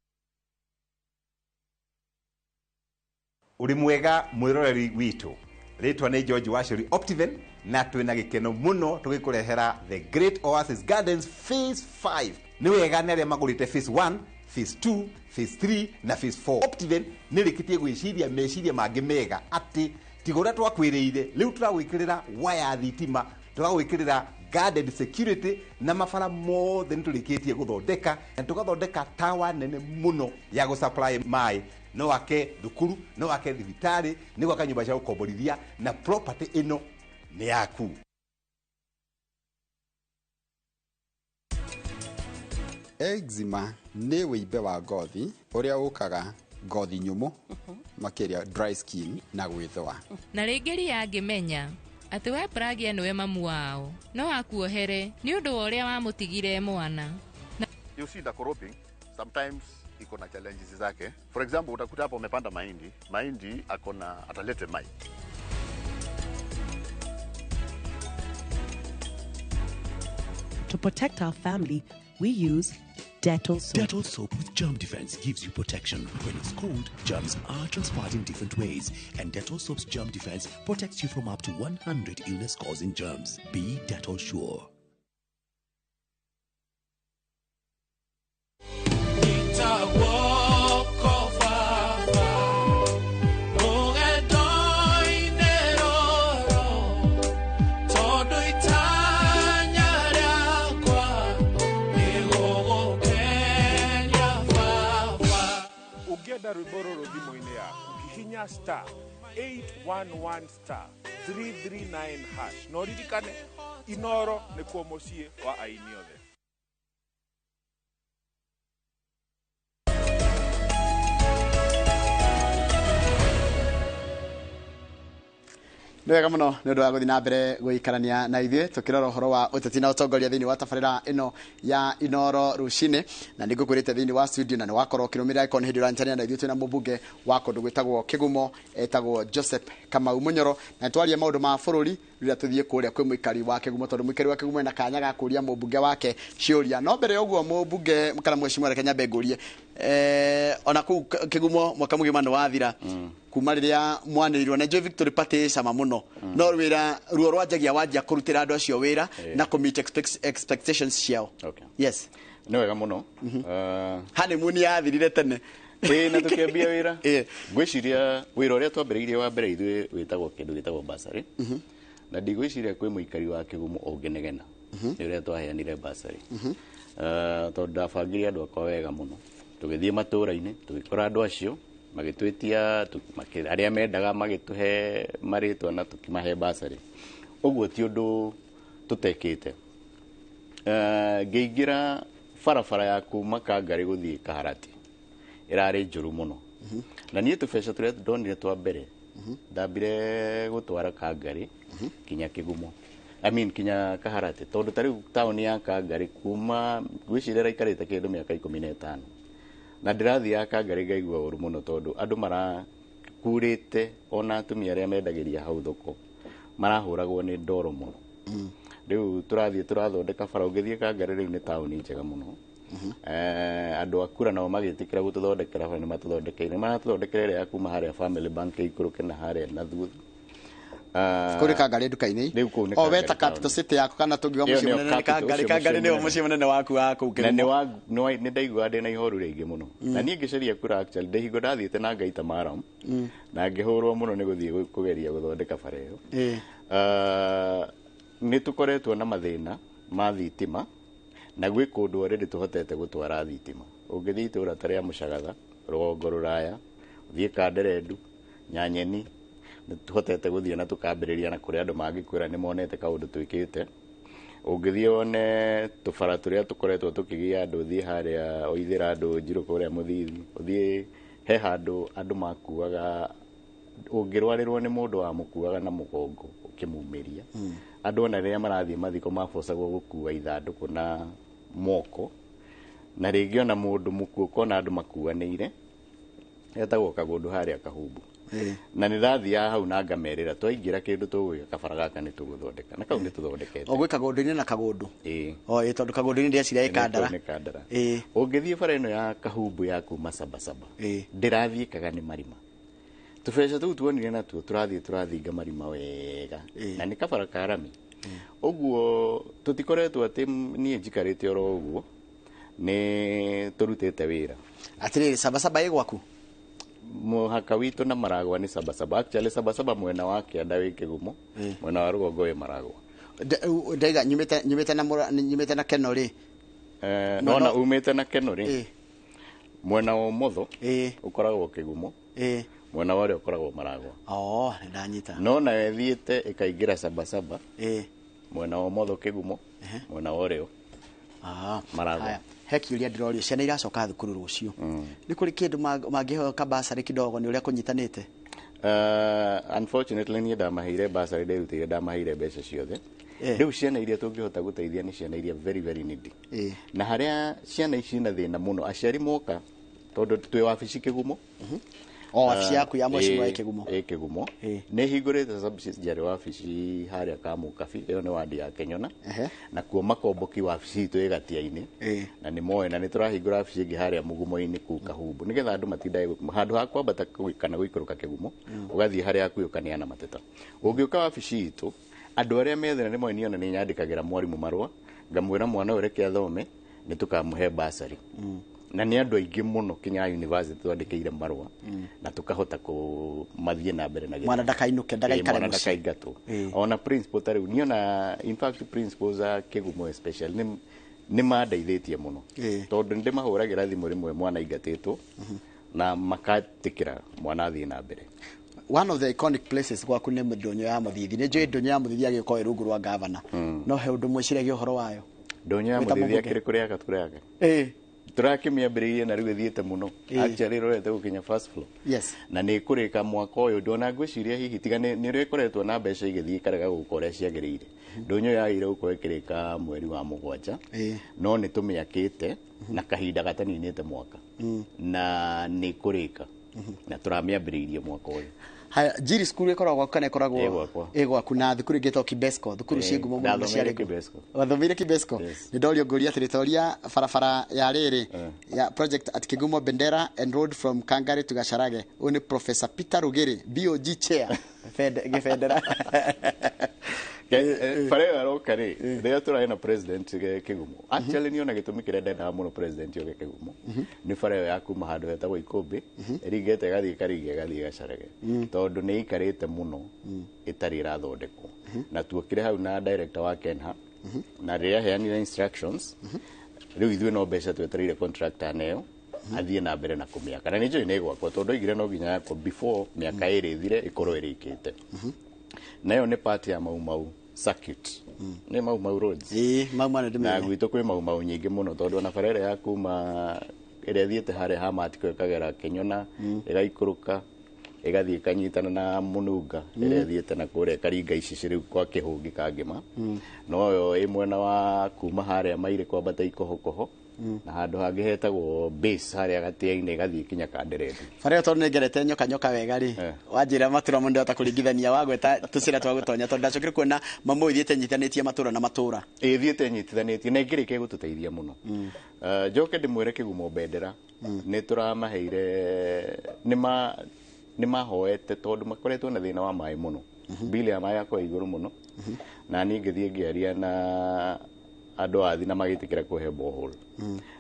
Uri mwega mwiroreri witu. Rĩtwa nĩ George Wachuri Optiven, na twĩna gĩkeno mũno tũgĩkũrehera The Great Oasis Gardens Phase 5. Nĩ wega nĩ arĩa magũrĩte Phase 1, Phase 2, Phase 3 na Phase 4. Optiven nĩ rĩkĩtie gwĩciria meciria mangĩ mega atĩ tiga ũrĩa twakwĩrĩire, rĩu tũragwĩkĩrĩra waya thitima, tũragwĩkĩrĩra guarded security na mabara mothe nĩ tũrĩkĩtie gũthondeka, na tũgathondeka tawa nene mũno ya gũsupply maĩ. No ake thukuru, no ake thibitarĩ, nĩ gwaka nyũmba cia gũkomborithia, na property ĩno nĩ yaku. Eczema nĩ wĩimbe wa ngothi ũrĩa ũkaga ngothi nyũmũ, makĩria dry skin na gwĩthũa. Na rĩngĩ ria angĩmenya atĩ we Pragya nĩwe mamu wao, no akuohere nĩ ũndũ wa ũrĩa wamũtigire mwana. You see the cropping sometimes iko na challenges zake. For example, utakuta hapo umepanda mahindi, mahindi akona atalete mai. To protect our family, we use Dettol soap. Dettol soap with germ defense gives you protection. When it's cold, germs are transferred in different ways, and Dettol soap's germ defense protects you from up to 100 illness-causing germs. Be Dettol sure. Ũngĩenda rwĩmbo rũrũ thimũ-inĩ yaku, hihinya star 811 star 339 hash. Na ũririkane Inoro nĩkuo mũciĩ wa aini othe. Nĩ wega mũno nĩ ũndũ wa gũthiĩ na mbere gũikarania na ithuĩ tũkĩrora ũhoro wa ũteti na ũtongoria thĩinĩ wa tabarĩra ĩno ya Inoro rũcinĩ. Na nĩ ngũkwĩrĩte thĩinĩ wa studio na nĩ wakorwo ũkĩrũmĩrĩra ĩkorwo nĩ hĩndĩ ũranyitanĩra na ithuĩ, twĩna mũmbunge wa kũndũ gwĩtagwo Kĩgumo etagwo Joseph Kamau Mũnyoro, na twaria maũndũ ma bũrũri. Rĩrĩa tũthiĩ kũrĩa kwĩ mũikari wa Kĩgumo, tondũ mũikari wa Kĩgumo ena kanya ga kũria mũmbunge wake ciũria. No mbere ya ũguo, mũmbunge kana mheshimiwa, reke nyambe ngũrie, ona kũu Kĩgumo mwaka mũgima nĩ wathira kuma rĩrĩa mwanĩrĩirwo, na njũĩ Victory Party ĩ cama mũno, no wĩra ruo rwanjagia wanjia kũrutĩra andũ acio wĩra na kũ meet expectations ciao. Yes. Nĩ wega mũno. Honeymoon yathirire tene. Ĩĩ, na tũkĩambia wĩra. Ngwĩciria wĩra ũrĩa twambĩrĩirie wa mbere ithuĩ wĩtagwo kĩndũ gĩtagwo bursary, na ndigwĩciria kwĩ mũikari wa Kĩgumo ũngĩnegena nĩ ũrĩa twaheanire bursary, tondũ ndabangire andũ akwa wega mũno. Tũgĩthiĩ matũũra-inĩ, tũgĩkora andũ acio magĩtwĩtia arĩa mendaga magĩtũhe marĩtwa na tũkĩmahe bursary. Ũguo ti ũndũ tũtekĩte. Ngĩingĩra barabara ya kuma Kangarĩ gũthiĩ Kaharati ĩrarĩ njũru mũno, na niĩ tũbeca tũrĩa ndonire twa mbere ndambire gũtwara Kangarĩ kinya Kĩgumo, I mean kinya Kaharati, tondũ ta rĩu taũni ya Kangarĩ kuma ngwĩciria ĩraikarĩte kĩndũ mĩaka 15, na ndĩrathiaga Kangarĩ ngaigua ũru mũno tondũ andũ marakurĩte, ona atumia arĩa mendagĩria hau thoko marahũragwo nĩ ndoro mũno. Rĩu tũrathiĩ tũrathondeka bara. Ũngĩthiĩ Kangarĩ rĩu nĩ taũni njega mũno. Andũ a kura nao magĩtĩkĩra gũtũthondekera bara, nĩ matũthondekeire, maratũthondekera ĩrĩa ya kuma harĩa Family Bank ĩikũrũke na harĩa na thutha. Kũrĩ Kangarĩ nduka-inĩ. Rĩu kũu nĩ O weta Kangarĩ capital taũni. city yaku kana tũngiuga Ĩyo mũciĩ nĩyo mũnene nĩ capital, Kangarĩ. ũcio Kangarĩ mũciĩ nĩyo mũnene. Mũciĩ mũnene waku wa kũu Na nĩ Kĩgumo. nĩ ndaiguaga ndĩna ihoru rĩingĩ mũno, na niĩ ngĩcaria kura actually ndĩ hingo ndathiĩte na ngaita maram na ngĩhũrwo mũno nĩ gũthiĩ kũgeria gũthondeka bara ĩyo. Nĩ tũkoretwo na mathĩna ma thitima, na gwĩ kũndũ already tũhotete gũtwara thitima. Ũngĩthiĩ itũũra ta rĩa Mũcagatha, rũgongo rũraya, ũthiĩ Kanderendu, Nyanyeni, nĩ tũhotete gũthiĩ na tũkambĩrĩria, na kũrĩa andũ mangĩkwĩra nĩ monete kaũndũ twĩkĩte. Ũngĩthiĩ wone tũbara tũrĩa tũkoretwo tũkĩgia andũ, ũthiĩ harĩa Oithĩra andũ Njirũ kũrĩa Mũthithi, ũthiĩ he handũ andũ makuaga, ũngĩrwarĩrwo nĩ mũndũ wamũkuaga na mũgongo ũkĩmumĩria. Andũ ona rĩrĩa marathiĩ mathiko mabocagwo gũkua ithandũkũ na moko, na rĩngĩ ona mũndũ mũkuũ ũkona andũ makuanĩire. Etagwo Kagũndũ harĩa Kahumbu, na nĩ ndathiaga hau na ngamerĩra twaingĩra kĩndũ tũgwĩka kabara gaka nĩ tũgũthondeka, na kau nĩ tũthondekete. O gwĩ Kagũndũ-inĩ na Kagũndũ. Ĩĩ. O ĩ, tondũ Kagũndũ-inĩ ndĩreciria ĩ Kandara. Nĩ Kandara. Ĩĩ. Ũngĩthiĩ bara ĩno ya Kahumbu ya kuma Sabasaba, ndĩrathiĩkaga nĩ marima. Tũbeca tũu tuonire natuo tũrathiĩ tũrathinga marima wega, na nĩ kabara ka rami. Ũguo tũtikoretwo atĩ niĩ njikarĩte oro ũguo, nĩ tũrutĩte wĩra. Atĩrĩrĩ, Sabasaba ĩ gwaku? Mũhaka witũ na Maragwa nĩ Sabasaba. Actually Sabasaba mwena wa kĩanda wĩ Kĩgumo, mwena wa rũgongo wĩ Maragwa. Ndaiga nyumĩte na nyumĩte na Keno rĩ. Nona umĩte na Keno rĩ, mwena wa ũmotho ũkoragwo Kĩgumo, mwena wa ũrĩa ũkoragwo Maragwa. Oh, nĩ ndanyita. No nayo ĩthiĩte ĩkaingĩra Sabasaba, mwena wa ũmotho Kĩgumo, mwena wa ũrĩo Maragwa. Haya, he kĩũria ndĩrorio. Ciana iracoka thukuru rũciũ, nĩ kũrĩ kĩndũ mangĩheo kabasarĩ kidogo nĩ ũrĩa kũnyitanĩte? Unfortunately niĩ ndamaheire basarĩ, nderutĩire, ndamaheire mbeca ciothe. Rĩu ciana iria tũngĩhota gũteithia nĩ ciana iria very very needy, na harĩa ciana ici na thĩna mũno, aciari moka, tondũ twĩ wabici Kĩgumo. O wabici yaku ya mheshimiwa ĩ ĩ Kĩgumo? Ĩ Kĩgumo. Nĩ hingũrĩte subsidiary wabici harĩa Kamũkabi, ĩyo nĩ wandi ya Kenyona, nakuo Makomboki wabici itũ ĩ Gatia-inĩ, na nĩ moĩ, na nĩ tũrahingũra wabici ĩngĩ harĩa Mũgumo-inĩ kũu Kahumbu, nĩgetha andũ matindage handũ ha kwambata kana gũikũrũka Kĩgumo, ũgathiĩ harĩa hakuhĩ ũkaneana mateta. Ũngĩũka wabici itũ, andũ arĩa methĩna nĩ moĩ niĩ ona nĩ nyandĩkagĩra mwarimũ marũa ngamwĩra mwana ũyũ reke athome, nĩ tũkamũhe basarĩ, na nĩ andũ aingĩ mũno kinya university twandĩkĩire marũa na tũkahota kũmathiĩ na mbere na gĩthomo. Mwana ndakainũke, ndagaikare Ĩĩ, mwana mũciĩ. ndakaingatwo. Ona principal ta rĩu niĩ ona in fact principals a Kĩgumo especially nĩ mandeithĩtie mũno, tondũ nĩ ndĩmahũragĩra thimũ rĩmwe mwana aingatĩtwo na makatĩkĩra mwana athiĩ na mbere. One of the iconic places gwaku nĩ ndũnyũ ya Mũthithi. Nĩ njũĩ ndũnyũ ya Mũthithi agĩkorwo ĩ rungu rwa gavana, no he ũndũ mwĩciragia ũhoro wayo? Ndũnyũ ya Wĩta Mũthithi mũmbunge. akĩrĩ kũrĩa kũrĩa. Ĩĩ. Tũrakĩmĩambĩrĩirie na rĩu ĩthiĩte mũno. Actually ĩrorete gũkinya first floor. Na nĩ ĩkũrĩka mwaka ũyũ, ndona ngwĩciria hihi tiga nĩ rĩkoretwo na mbeca igĩthiĩ ikarega gũka ũrĩa ciagĩrĩire. Ndũnyũ yagĩrĩire gũkorwo ĩkĩrĩka mweri wa 7, no nĩ tũmĩakĩte na kahinda gataninĩte mwaka, na nĩ ĩkũrĩka na tũramĩambĩrĩirie mwaka ũyũ. Haya, Njiri cukuru ĩkoragwo gwaku kana ĩkoragwo Ĩ gwakwa. Ĩ gwaku, na thukuru ĩngĩ ĩtagwo Kibesco, thukuru ciĩ ngumo mũno na Ndathomeire ciarĩ ngumo. Kibesco. Wathomeire Kibesco? Yes. Nĩ ndorio ngũria atĩrĩ, toria barabara ya rĩrĩ ya project at Kigumo Bendera and road from Kangari to Gacharage. Ũyũ nĩ Professor Peter Rugiri, BOG chair Gĩbendera. Bara ĩyo aroka rĩ, rĩrĩa tũrarĩ na president Kĩgumo, actually niĩ ona gĩtũmi kĩrĩa ndendaga mũno president oke Kĩgumo nĩ bara ĩyo ya kuma handũ hetagwo Ikũmbĩ ĩringĩte ĩgathiĩ Karinga ĩgathiĩ Gacarege, tondũ nĩ ĩikarĩte mũno ĩtarĩ ĩrathondekwo. Na tuokire hau na director wa Kenha, na rĩrĩa aheanire instructions, rĩu ithuĩ no mbeca twetereire contractor neo athiĩ na mbere na kũmĩaka, na nĩ njũĩ nĩ ĩgwakwo tondũ oigire no nginya yakwo before mĩaka 2 ĩthire ĩkorwo ĩrĩkĩte. Nayo nĩ part ya Mau Mau circuit, nĩ Mau Mau roads. Ĩĩ, Mau Mau nĩ Na ndĩmĩũĩ. gwitũ kwĩ Mau Mau nyingĩ mũno, tondũ ona bara ĩrĩa ya kuma ĩrĩa ĩthiĩte harĩa ha Matiko ĩkagera Kĩnyona, ĩgaikũrũka ĩgathiĩ ĩkanyitana na Mũnunga ĩrĩa ĩthiĩte na kũrĩa ĩkaringa Icicĩ rĩu kwa Kĩhũngĩ Kangĩma, noyo ĩ mwena wa kuma harĩa Mairĩ kwambata Ikohokoho, na handũ hangĩ hetagwo base harĩa gatĩa-inĩ ĩgathiĩ kinya Kanderethi. Bara ĩyo tondũ nĩ ngerete nyoka nyoka wega rĩ, wanjĩra matũra mũndũ ndahota kũringithania wagweta tũcĩra twa gũtonya, tondũ ndacokire kuona mamu ithiĩte nyithanĩtie matũra na matũra. Ĩthiĩte nyitithanĩtie na ĩngĩrĩkia gũtũteithia mũno. Njoke ndĩmwĩre Kĩgumo Bendera nĩ tũramaheire, nĩ mahoete tondũ makoretwo na thĩna wa maĩ mũno, bili ya maĩ yakorwo igũrũ mũno, na niĩ ngĩthiĩ ngĩaria na andũ athi na magĩtĩkĩra kũhe borehole,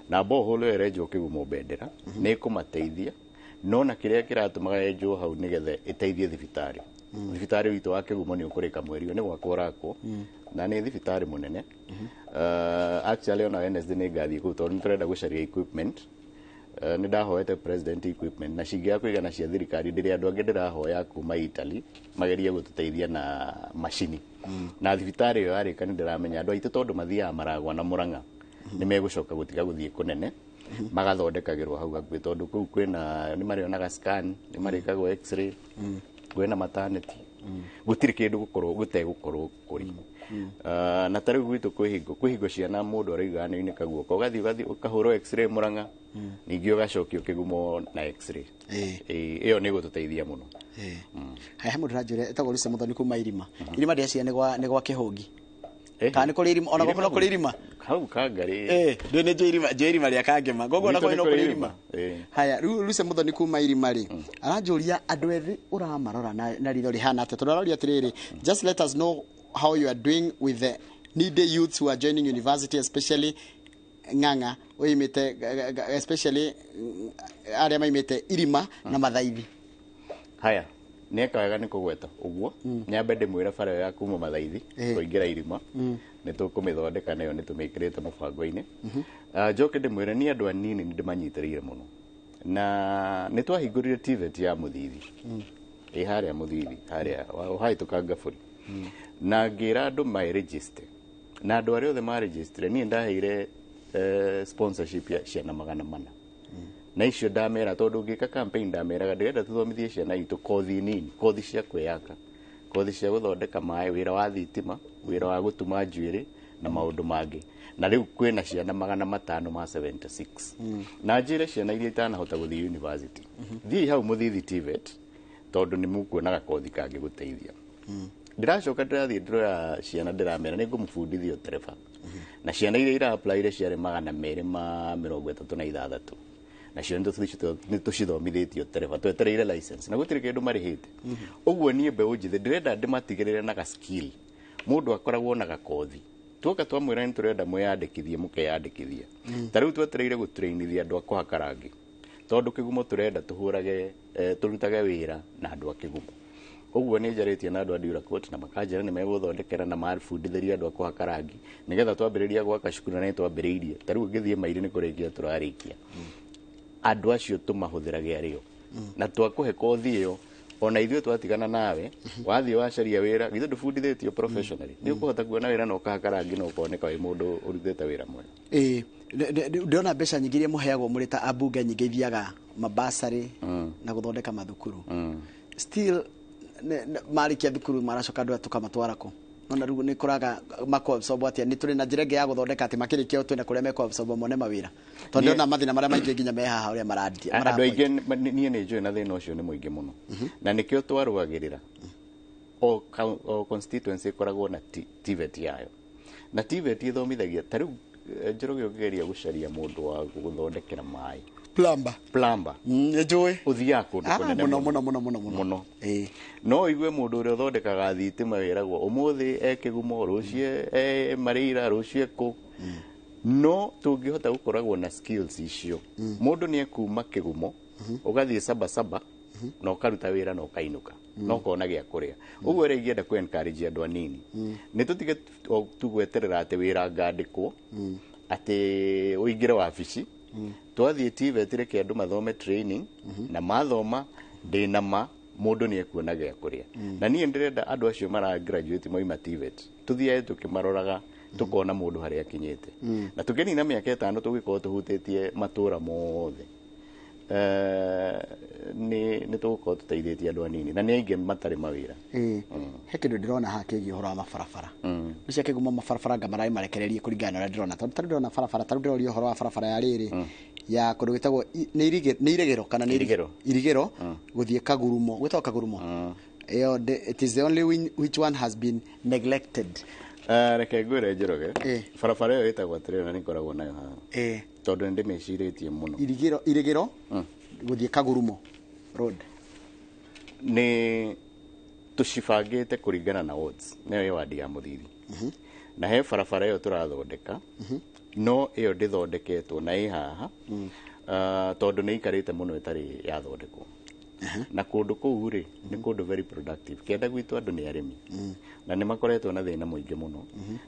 na borehole ĩyo ĩrenjwo Kĩgumo Bendera nĩ ĩkũmateithia, no na kĩrĩa kĩratũmaga yenjwo hau nĩgetha ĩteithie thibitarĩ. Thibitarĩ witũ wa Kĩgumo nĩ ũkũrĩka mweri ũyũ, nĩ gwakwo ũrakwo, na nĩ thibitarĩ mũnene. Actually ona Wednesday nĩ ngathiĩ kũu tondũ nĩ tũrenda gũcaria equipment. Nĩ ndahoete president equipment na cingĩaga kũigana cia thirikari, ndĩrĩ andũ angĩ ndĩrahoya kuma Italy magerie gũtũteithia na macini. Na thibitarĩ ĩyo yarĩka nĩ ndĩramenya andũ aitũ tondũ mathiaga Maragwa na Mũrang'a nĩ megũcoka gũtiga gũthiĩ kũnene, magathondekagĩrwo hau hakuhĩ, tondũ kũu kwĩna nĩ marĩonaga scan, nĩ marĩkagwo x-ray, kwĩna maternity, gũtirĩ kĩndũ gũkorwo gũtegũkorwo kũrĩ. Na ta rĩu gwitũ kwĩ hingo ciana mũndũ arauga nĩ unĩka guoko, ũgathiĩ ũkahũrwo x-ray Mũrang'a, ningĩ ũgacokio Kĩgumo na x-ray. Ĩyo nĩ ĩgũtũteithia mũno. Haya, he mũndũ ũranjĩra etagwo Lucy Muthoni kuma Irima. Irima ndĩraciria nĩ gwa Kĩhũngi. Kana nĩ kũrĩ irima ona gwakwa no kũrĩ irima? Hau Kangarĩ. Ndĩ nĩ njũĩ irima, njũĩ irima rĩa Kangema, koguo ona Gwitũ kwanyu nĩ no kũrĩ kũrĩ irima. irima. Haya, rĩu Lucy Muthoni kuma Irima rĩ, aranjũria andũ ethĩ ũramarora na ritho rĩhana atĩa, tondũ aroria atĩrĩrĩ, just let us know how you are doing with the needy youths who are joining university, especially Ng'ang'a oimĩte, especially arĩa maimĩte Irima na Mathaithi. Haya, nĩeka wega nĩ kũgweta ũguo. Nyambe ndĩmwĩre bara ĩyo ya kuma Mathaithi kũingĩra Irima nĩ tũkũmĩthondeka, nayo nĩ tũmĩkĩrĩte mũbango-inĩ. Njoke ndĩmwĩre niĩ andũ anini nĩ ndĩmanyitĩrĩire mũno, na nĩ twahingũrire TVET ya Mũthithi, ĩ harĩa Mũthithi harĩa ũhahĩtũka Ngabũri, na ngĩra andũ maregister, na andũ arĩa othe maregister niĩ ndaheire sponsorship ya ciana 400, na icio ndamera tondũ ngĩka campaign ndameraga ndĩrenda tũthomithie ciana itũ kothi nini, kothi cia kwĩyaka, kothi cia gũthondeka maĩ, wĩra wa thitima, wĩra wa gũtuma njuĩrĩ na maũndũ mangĩ. Na rĩu kwĩna ciana 576, na njĩre ciana iria itanahota gũthiĩ university, thiĩi hau Mũthithi TVET tondũ nĩ mũkuona gakothi kangĩgũteithia. Ndĩracoka ndĩrathiĩ ndĩroya ciana ndĩramera nĩ ngũmũbundithia ũtereba, na ciana iria ira-applyire ciarĩ 236, nacio nĩ tũcithomithĩtie ũtereba, twetereire license na gũtirĩ kĩndũ marĩhĩte. Ũguo niĩ mbeũ njĩthĩ ndĩrenda ndĩmatigĩrĩre na ga skill, mũndũ akoragwo na gakothi, tuoka twamwĩra nĩ tũrenda mwĩyandĩkithie, mũkeyandĩkithia. Ta rĩu twetereire gũtrainithia andũ a kũhaka rangi, tondũ Kĩgumo tũrenda tũhũrage tũrutage wĩra na andũ a Kĩgumo. Ũguo nĩ njarĩtie na andũ a Duracoat na makanjĩra nĩ megũthondekera na mabundithĩrie andũ a kũhaka rangi nĩgetha twambĩrĩria gwaka cukuru, na nĩ twambĩrĩirie. Ta rĩu ngĩthiĩ Mairĩ nĩ kũrĩkia tũrarĩkia. Andũ acio tũmahũthĩrage arĩo na twakũhe kothi ĩyo. Ona ithuĩ twatigana nawe, wathiĩ wacaria wĩra, githĩ ndũbundithĩtio professionally, nĩ ũkũhota kuona wĩra na ũkahaka rangi na ũkoneka wĩ mũndũ ũrutĩte wĩra mwega. Ĩĩ, ndĩrona mbeca nyingĩ iria mũheagwo mũrĩ ta ambunge nyingĩ ithiaga mabasarĩ na gũthondeka mathukuru. Still marĩkia thukuru maracoka andũ aya tũkamatwara kũ? Nona rĩu nĩ kũraga makwabsorbwo atĩa? Nĩ tũrĩ na njĩra ĩngĩ ya gũthondeka atĩ makĩrĩkia twĩna kũrĩa mekwabsorbwo mone mawĩra? Tondũ ndĩrona mathĩna marĩa maingĩ nginya me haha ũrĩa marandia. Andũ aingĩ niĩ nĩ njũĩ na thĩna ũcio nĩ mũingĩ mũno, na nĩkĩo twarũagĩrĩra o constituency ĩkoragwo na TVET yayo, na TVET ĩthomithagia ta rĩu Njoroge, ũngĩgeria gũcaria mũndũ wa gũthondekera maĩ, Plumber. Plumber. Nĩ njũĩ. Ũthiaga kũndũ kũnene mũno mũno mũno mũno mũno. Mũno. No ũigue mũndũ ũrĩa ũthondekaga thitima wĩragwo ũmũthĩ e Kĩgumo, rũciũ e Marĩira, rũciũ e kũ. No tũngĩhota gũkoragwo na skills icio, mũndũ nĩ ekuma Kĩgumo ũgathiĩ Sabasaba na ũkaruta wĩra na ũkainũka na ũkona gĩa kũrĩa. Ũguo ũrĩa ingĩenda kũ encourage andũ anini nĩ tũtige tu gweterera atĩ wĩra ngandĩkwo, atĩ ũingĩre wabici. Twathiĩ TVET, reke andũ mathome training, na mathoma ndĩna ma mũndũ nĩ ekuona gĩa kũrĩa. Na niĩ ndĩrenda andũ acio mara graduate moima TVET tũthiage tũkĩmaroraga, tũkona mũndũ harĩa akinyĩte, na tũkĩnina mĩaka 5 tũgĩkorwo tũhutĩtie matũra mothe, nĩ tũgũkorwo tũteithĩtie andũ anini na nĩ aingĩ matarĩ mawĩra. Ĩĩ, he kĩndũ ndĩrona haha kĩgiĩ ũhoro wa mabarabara. Nĩ cia Kĩgumo, mabarabara anga mararĩ marekererie kũringana na ũrĩa ndĩrona, tondũ tarĩu ndĩrona barabara, tarĩu ndĩroria ũhoro wa barabara ya rĩrĩ ya kũndũ gwĩtagwo nĩ Irigĩro kana nĩ Irigĩro. Irigĩro gũthiĩ Kagurumo, gwĩtagwo Kagurumo ĩyo, it is the only which one has been neglected. Reke ngwĩre Njoroge, barabara ĩyo ĩtagwo atĩrĩrĩ, na nĩ ngoragwo nayo haha tondũ nĩ ndĩmĩcirĩtie mũno. Irigĩro gũthiĩ Kagurumo road. Nĩ tũcibangĩte kũringana na wards, nĩyo ĩ wadi ya Mũthithi, na he barabara ĩyo tũrathondeka, no ĩyo ndĩthondeketwo na ĩ haha, tondũ nĩ ikarĩte mũno ĩtarĩ yathondekwo, na kũndũ kũu rĩ nĩ kũndũ very productive. Kĩanda gwitũ andũ nĩ arĩmi na nĩ makoretwo na thĩna mũingĩ mũno,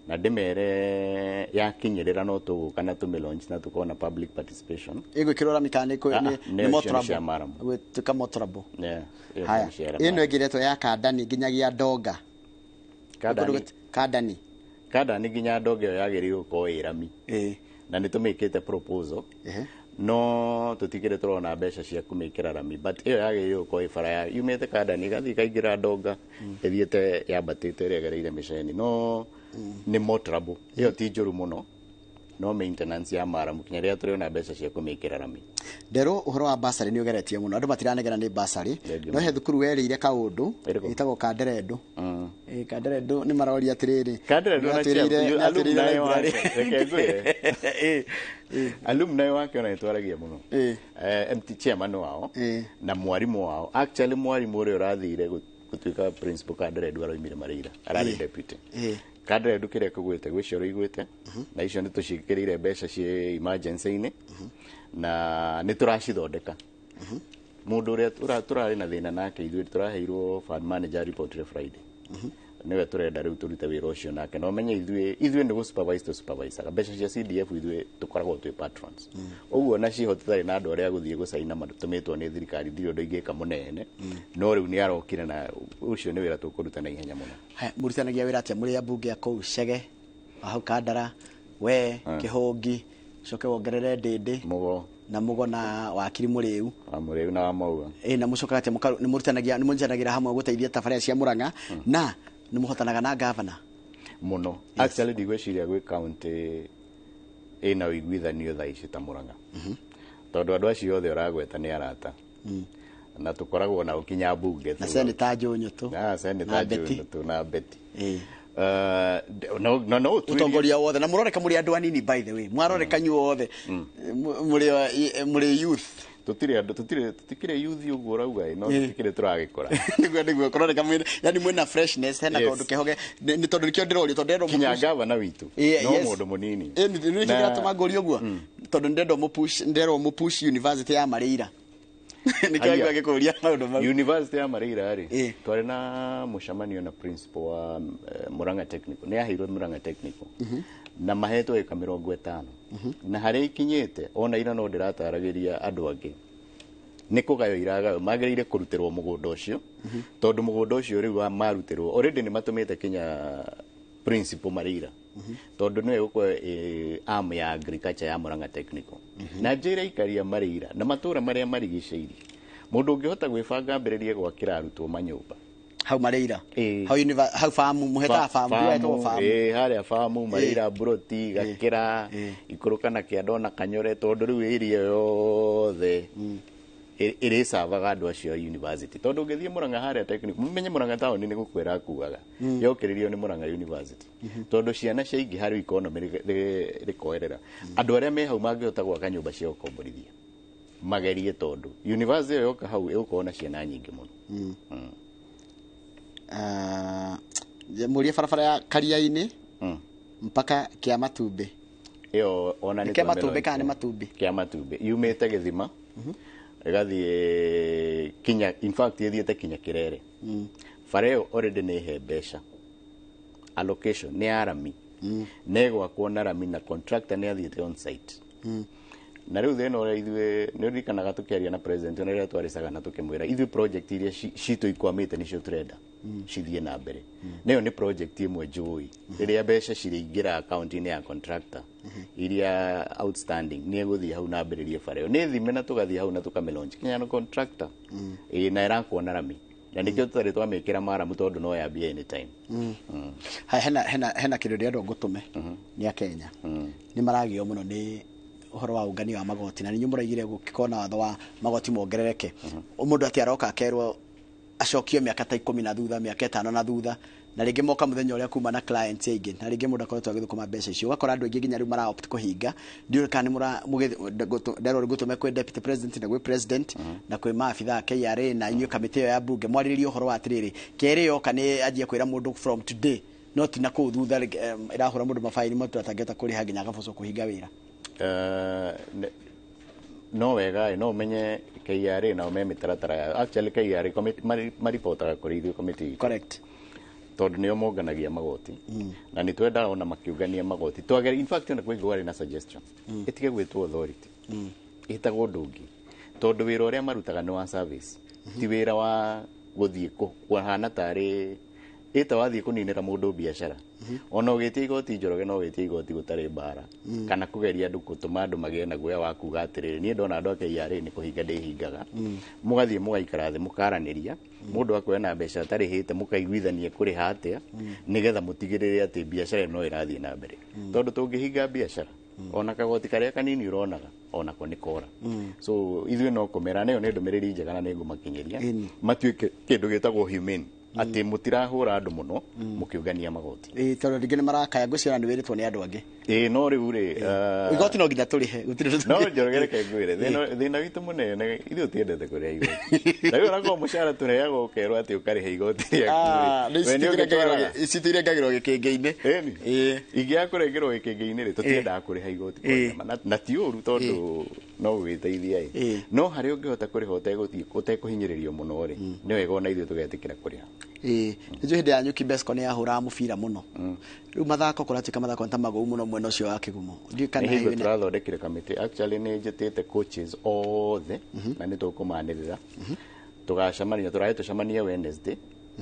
na ndĩmere yakinyĩrĩra no tũgũka na tũmĩ launch na tũkorwo na public participation. Ĩgwĩkĩrwo rami kana nĩ Ah, nĩ nĩyo icio nĩ cia motorable? murram. Gwĩtuĩka motorable. Yeah, ĩyo Haya, nĩ cia ĩno ĩngĩ ĩretwo ya Kandani nginyagia Ndonga. Kandani. Kandani. Kandani nginya Ndonga ĩyo yagĩrĩirwo gũkorwo ĩ rami, na nĩ tũmĩkĩte proposal, no tũtikĩrĩ tũrona mbeca cia kũmĩkĩra rami, but ĩyo yagĩrĩirwo gũkorwo ĩ bara ya yumĩte Kandani ĩgathiĩ ĩkaingĩra Ndonga, ĩthiĩte yambatĩte ĩrĩa ĩgereire mĩceni, no nĩ motorable. Ĩyo ti njũru mũno, no maintenance ya maramu kinya rĩrĩa tũrĩona mbeca cia kũmĩkĩra rami. Nderwo ũhoro wa basarĩ nĩ ũgeretie mũno, andũ matiranegera nĩ basarĩ. Thengiũ. No he thukuru werĩire kaũndũ Ĩrĩkũ? ĩtagwo Kanderendũ. Ĩ Kanderendũ nĩ maroria atĩrĩrĩ, Kanderendũ na nĩatwĩrĩire alumni library. wake, reke ngwĩre, alumni wake ona nĩtwaragia mũno. MT chairman wao na mwarimũ wao, actually mwarimũ ũrĩa ũrathire gũtuĩka principal Kanderendũ aroimire Marĩira, ararĩ deputy. Kanderendũ kĩrĩa kĩgwĩte gwĩ cioro igwĩte, na icio nĩ tũciĩkĩrĩire mbeca ciĩ emergency-inĩ na nĩ tũracithondeka. Mũndũ ũrĩa tũrarĩ na thĩna nake ithuĩ tũraheirwo fund manager report rĩ Friday, nĩwe tũrenda rĩu tũrute wĩra ũcio nake, na ũmenye ithuĩ nĩ gũ-supervise tũ-supervisaga mbeca cia CDF. Ithuĩ tũkoragwo twĩ patrons, ũguo na ciho tũtarĩ na andũ arĩa gũthiĩ gũcaina matũmĩtwo nĩ thirikari, ndirĩ ũndũ ingĩka mũnene, no rĩu nĩ arokire na ũcio nĩ wĩra tũkũruta na ihenya mũno. Haya, mũrutanagia wĩra atĩa mũrĩ ambunge a kũu Chege, hau Kandara, we Kĩhũngi, coke wongerere Ndĩndĩ Mũgo na Mũgo na wakiri Mũrĩu? Wa Mũrĩu na wa Maua. Ĩ, na mũcokaga atĩa nĩ mũrutanagĩa, nĩ mũnyitanagĩra hamwe gũteithia tabarĩra cia Mũrang'a na nĩ mũhotanaga na gavana? Mũno. Actually ndigwĩciria gwĩ county ĩna ũiguithanio thaa ici ta Mũrang'a, tondũ andũ acio othe ũragweta nĩ arata na tũkoragwo nao kinya mbunge. Na Senator Njũnyũtũ. Na Senator Na Betty. Njũnyũtũ na Betty. No ũtuĩrie- Ũtongoria wothe na mũroreka mũrĩ andũ anini, by the way, mwaroreka inyuothe mũrĩ youth. Tũtirĩ andũ, tũtirĩ, tũtikĩrĩ youth ũguo ũrauga ĩ, no tũtikĩrĩ tũragĩkũra. Nĩguo kũroneka mwĩna, yani mwĩna freshness, hena Yes. kaũndũ kehoge. Nĩ tondũ nĩkĩo ndĩroria, tondũ ndĩrerwo Kinya mũpush- gavana witũ no mũndũ mũnini. Ĩ, nĩ Na- kĩratũma ngũrie ũguo tondũ ndĩrenda mũpush, ndĩrerwo mũpush university ya Marĩira, nĩkĩo Aya. aigua gĩkũria maũndũ mau. University ya Marĩira rĩ, twarĩ na mũcemanio na principal wa Murang'a Technical, nĩ aheirwo Murang'a Technical na mahetwo ĩka 50, na harĩa ikinyĩte ona ira no ndĩrataragĩria andũ angĩ. Nĩ kũgaywo iragaywo, magĩrĩire kũrutĩrwo mũgũnda ũcio, tondũ mũgũnda ũcio rĩu wa marutĩrwo already nĩ matũmĩte kinya principal Marĩira, tondũ nĩwe gũkorwo arm ya agriculture ya Murang'a Technical, na njĩra ikaria Marĩira na matũra marĩa marigicĩirie, mũndũ ũngĩhota gwĩbanga ambĩrĩrie gwakĩra arutwo manyũmba hau Marĩira, hau hau famu mũhetaga famu, ndiwetwo famu. Ĩĩ, harĩa famu Marĩira, Mburoti, Gakĩra, ikũrũka na kĩanda ona Kanyore, tondũ rĩu area yothe ĩrĩcavaga andũ acio a university, tondũ ũngĩthiĩ Murang'a harĩa technical, mũmenye Murang'a taũni nĩ gũkwĩra akuaga, yokĩrĩrio nĩ Murang'a University, tondũ ciana ciaingĩha rĩu economy rĩkoerera. Andũ arĩa me hau mangĩhota gwaka nyũmba cia gũkomborithia magerie, tondũ university ĩyo yoka hau ĩgũkorwo na ciana nyingĩ mũno. Ah, mũrie barabara ya Karia-inĩ mpaka Kĩa Matumbĩ. Ĩyo ona Nĩ nĩ Kĩa Matumbĩ twamĩlaunch. Kana nĩ Matumbĩ? Kĩa Matumbĩ yumĩte Gĩthima ĩgathiĩ kinya, in fact ĩthiĩte kinya Kĩrere. Bara ĩyo already nĩ he mbeca allocation nĩ ya rami, na ĩgwakwo na rami, na contractor nĩ athiĩte on site. Na rĩu thĩna ũrĩa ithuĩ nĩ ũririkanaga tũkĩaria na president ona rĩrĩa twaricaga na tũkĩmwĩra ithuĩ project iria citũ ikwamĩte nĩcio tũrenda cithiĩ na mbere, nayo nĩ project ĩmwe njũĩ rĩrĩa mbeca cirĩingĩra account-inĩ ya contractor iria outstanding, nĩ egũthiĩ hau na ambĩrĩrie bara ĩyo nĩ thime, na tũgathiĩ hau na tũkamĩlaunch kinya na contractor. Ĩĩ, na ĩrakwo na rami, na nĩkĩo tũtarĩ twamĩkĩra maramu, tondũ no yambie anytime. Haya, hena kĩndũ ndĩrenda ngũtũme nĩ a Kenya nĩ maragio mũno nĩ ũhoro wa ũngania wa magoti, na nĩ mũraigire gũgĩkorwo na watho wa magoti mongerereke. Mũndũ atĩ aroka akerwo acokie mĩaka ta 10 na thutha, mĩaka 5 na thutha, na rĩngĩ moka mũthenya ũrĩa kuma na clients aingĩ, na rĩngĩ mũndũ akoretwo agĩthũkũma mbeca icio, ũgakora andũ aingĩ nginya rĩu mara opt kũhinga. Ndiũĩ kana nĩ mũra nderwo ngũtũme kwĩ deputy president na gwĩ president na kwĩ maabitha a KRA na inyuĩ kamĩtĩ ĩyo ya bunge, mwarĩrĩrie ũhoro wa atĩrĩrĩ, kerĩ yoka nĩ anjie kwĩra mũndũ from today, no ti na kũu thutha ĩrahũra mũndũ mabaini, mũndũ atangĩhota kũrĩha nginya agabocwo kũhinga wĩra. No wega ĩ, no ũmenye KRA nao me mĩtaratara yao. Actually KRA maripotaga kũrĩ ithuĩ committee itũ. Correct. Tondũ nĩo monganagia magoti, na nĩ twendaga ona makĩũngania magoti twagere. In fact ona kwĩ kwarĩ na suggestion ĩtige gwĩtwo authority, ĩtagwo ũndũ ũngĩ, tondũ wĩra ũrĩa marutaga nĩ wa service, ti wĩra wa gũthiĩ kũhana tarĩ ĩta wathiĩ kũninĩra mũndũ biacara. Ona ũgĩtia igoti, Njoroge, no wĩtie igoti gũtarĩ mbara kana kũgeria andũ gũtũma andũ magĩe na guoya wa kuga atĩrĩrĩ, niĩ ndona andũ a KRA nĩ kũhinga ndĩhingaga. Mũgathiĩ mũgaikara thĩ mũkaranĩria, mũndũ akoya na mbeca atarĩhĩte, mũkaiguithania kũrĩha atĩa, nĩgetha mũtigĩrĩre atĩ biacara ĩno no ĩrathiĩ na mbere, tondũ tũngĩhinga biacara ona kagoti karĩa kanini ũronaga onako nĩ kora. So ithuĩ no kũmera nayo nĩ ndũmĩrĩri njega na nĩ ngũmakinyĩria matuĩke kĩndũ gĩtagwo humane, atĩ mũtirahũra andũ mũno mũkĩũngania magoti. Ĩĩ, tondũ rĩngĩ nĩ marakaya, ngwĩciria nĩ wĩrĩtwo nĩ andũ angĩ. Ĩĩ, no rĩu rĩ Igoti no nginya tũrĩhe, gũtirĩ ũndũ no Njoroge, reke ngwĩre, thĩna witũ mũnene, ithuĩ tũtiendete kũrĩha igoti, na rĩu onakorwo mũcara tũheagwo ũkerwo atĩ ũkarĩha igoti rĩaku Ah, rĩ, nĩ we nĩ ũgĩtwaraga. citiirengagĩrwo gĩkĩngĩ-inĩ. Ĩni ingĩaga kũrengerwo gĩkĩngĩ-inĩ rĩ, tũtiendaga kũrĩha igoti kwa nyama. Na ti ũru tondũ no gũgĩteithia ĩ, no harĩa ũngĩhota kũrĩha ũtegũthiĩ ũtekũhinyĩrĩrio mũno rĩ, nĩ wega ona ithuĩ tũgetĩkĩra kũrĩha. Ĩĩ, nĩnjũĩ hĩndĩ ya nyuki Besco nĩ yahũraga mũbira mũno. Rĩu mathako kũratuĩka mathako nĩ ta magũu mũno mwena ũcio wa Kĩgumo. Ndiũĩ kana Nĩ hingo wĩna- tũrathondekire kamĩtĩ. Actually nĩ njĩtĩte coaches othe na nĩ tũkũmanĩrĩra, tũgacemania, tũraĩ tũcemanie Wednesday,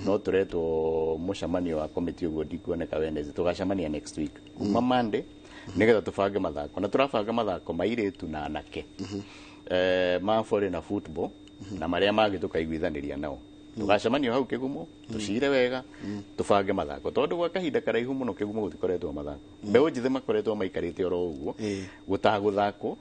no tũretwo mũcemanio wa committee ũguo ndikuoneka Wednesday, tũgacemania next week kuma Monday, nĩgetha tũbange mathako, na tũrabanga mathako ma airĩtu na anake, ma volley na football na marĩa mangĩ tũkaiguithanĩria nao. Tũgacemania hau Kĩgumo tũcire wega, tũbange mathako, tondũ gwa kahinda karaihu mũno Kĩgumo gũtikoretwo mathako. Mbeũ njĩthĩ makoretwo maikarĩte oro ũguo gũtagũthakwo.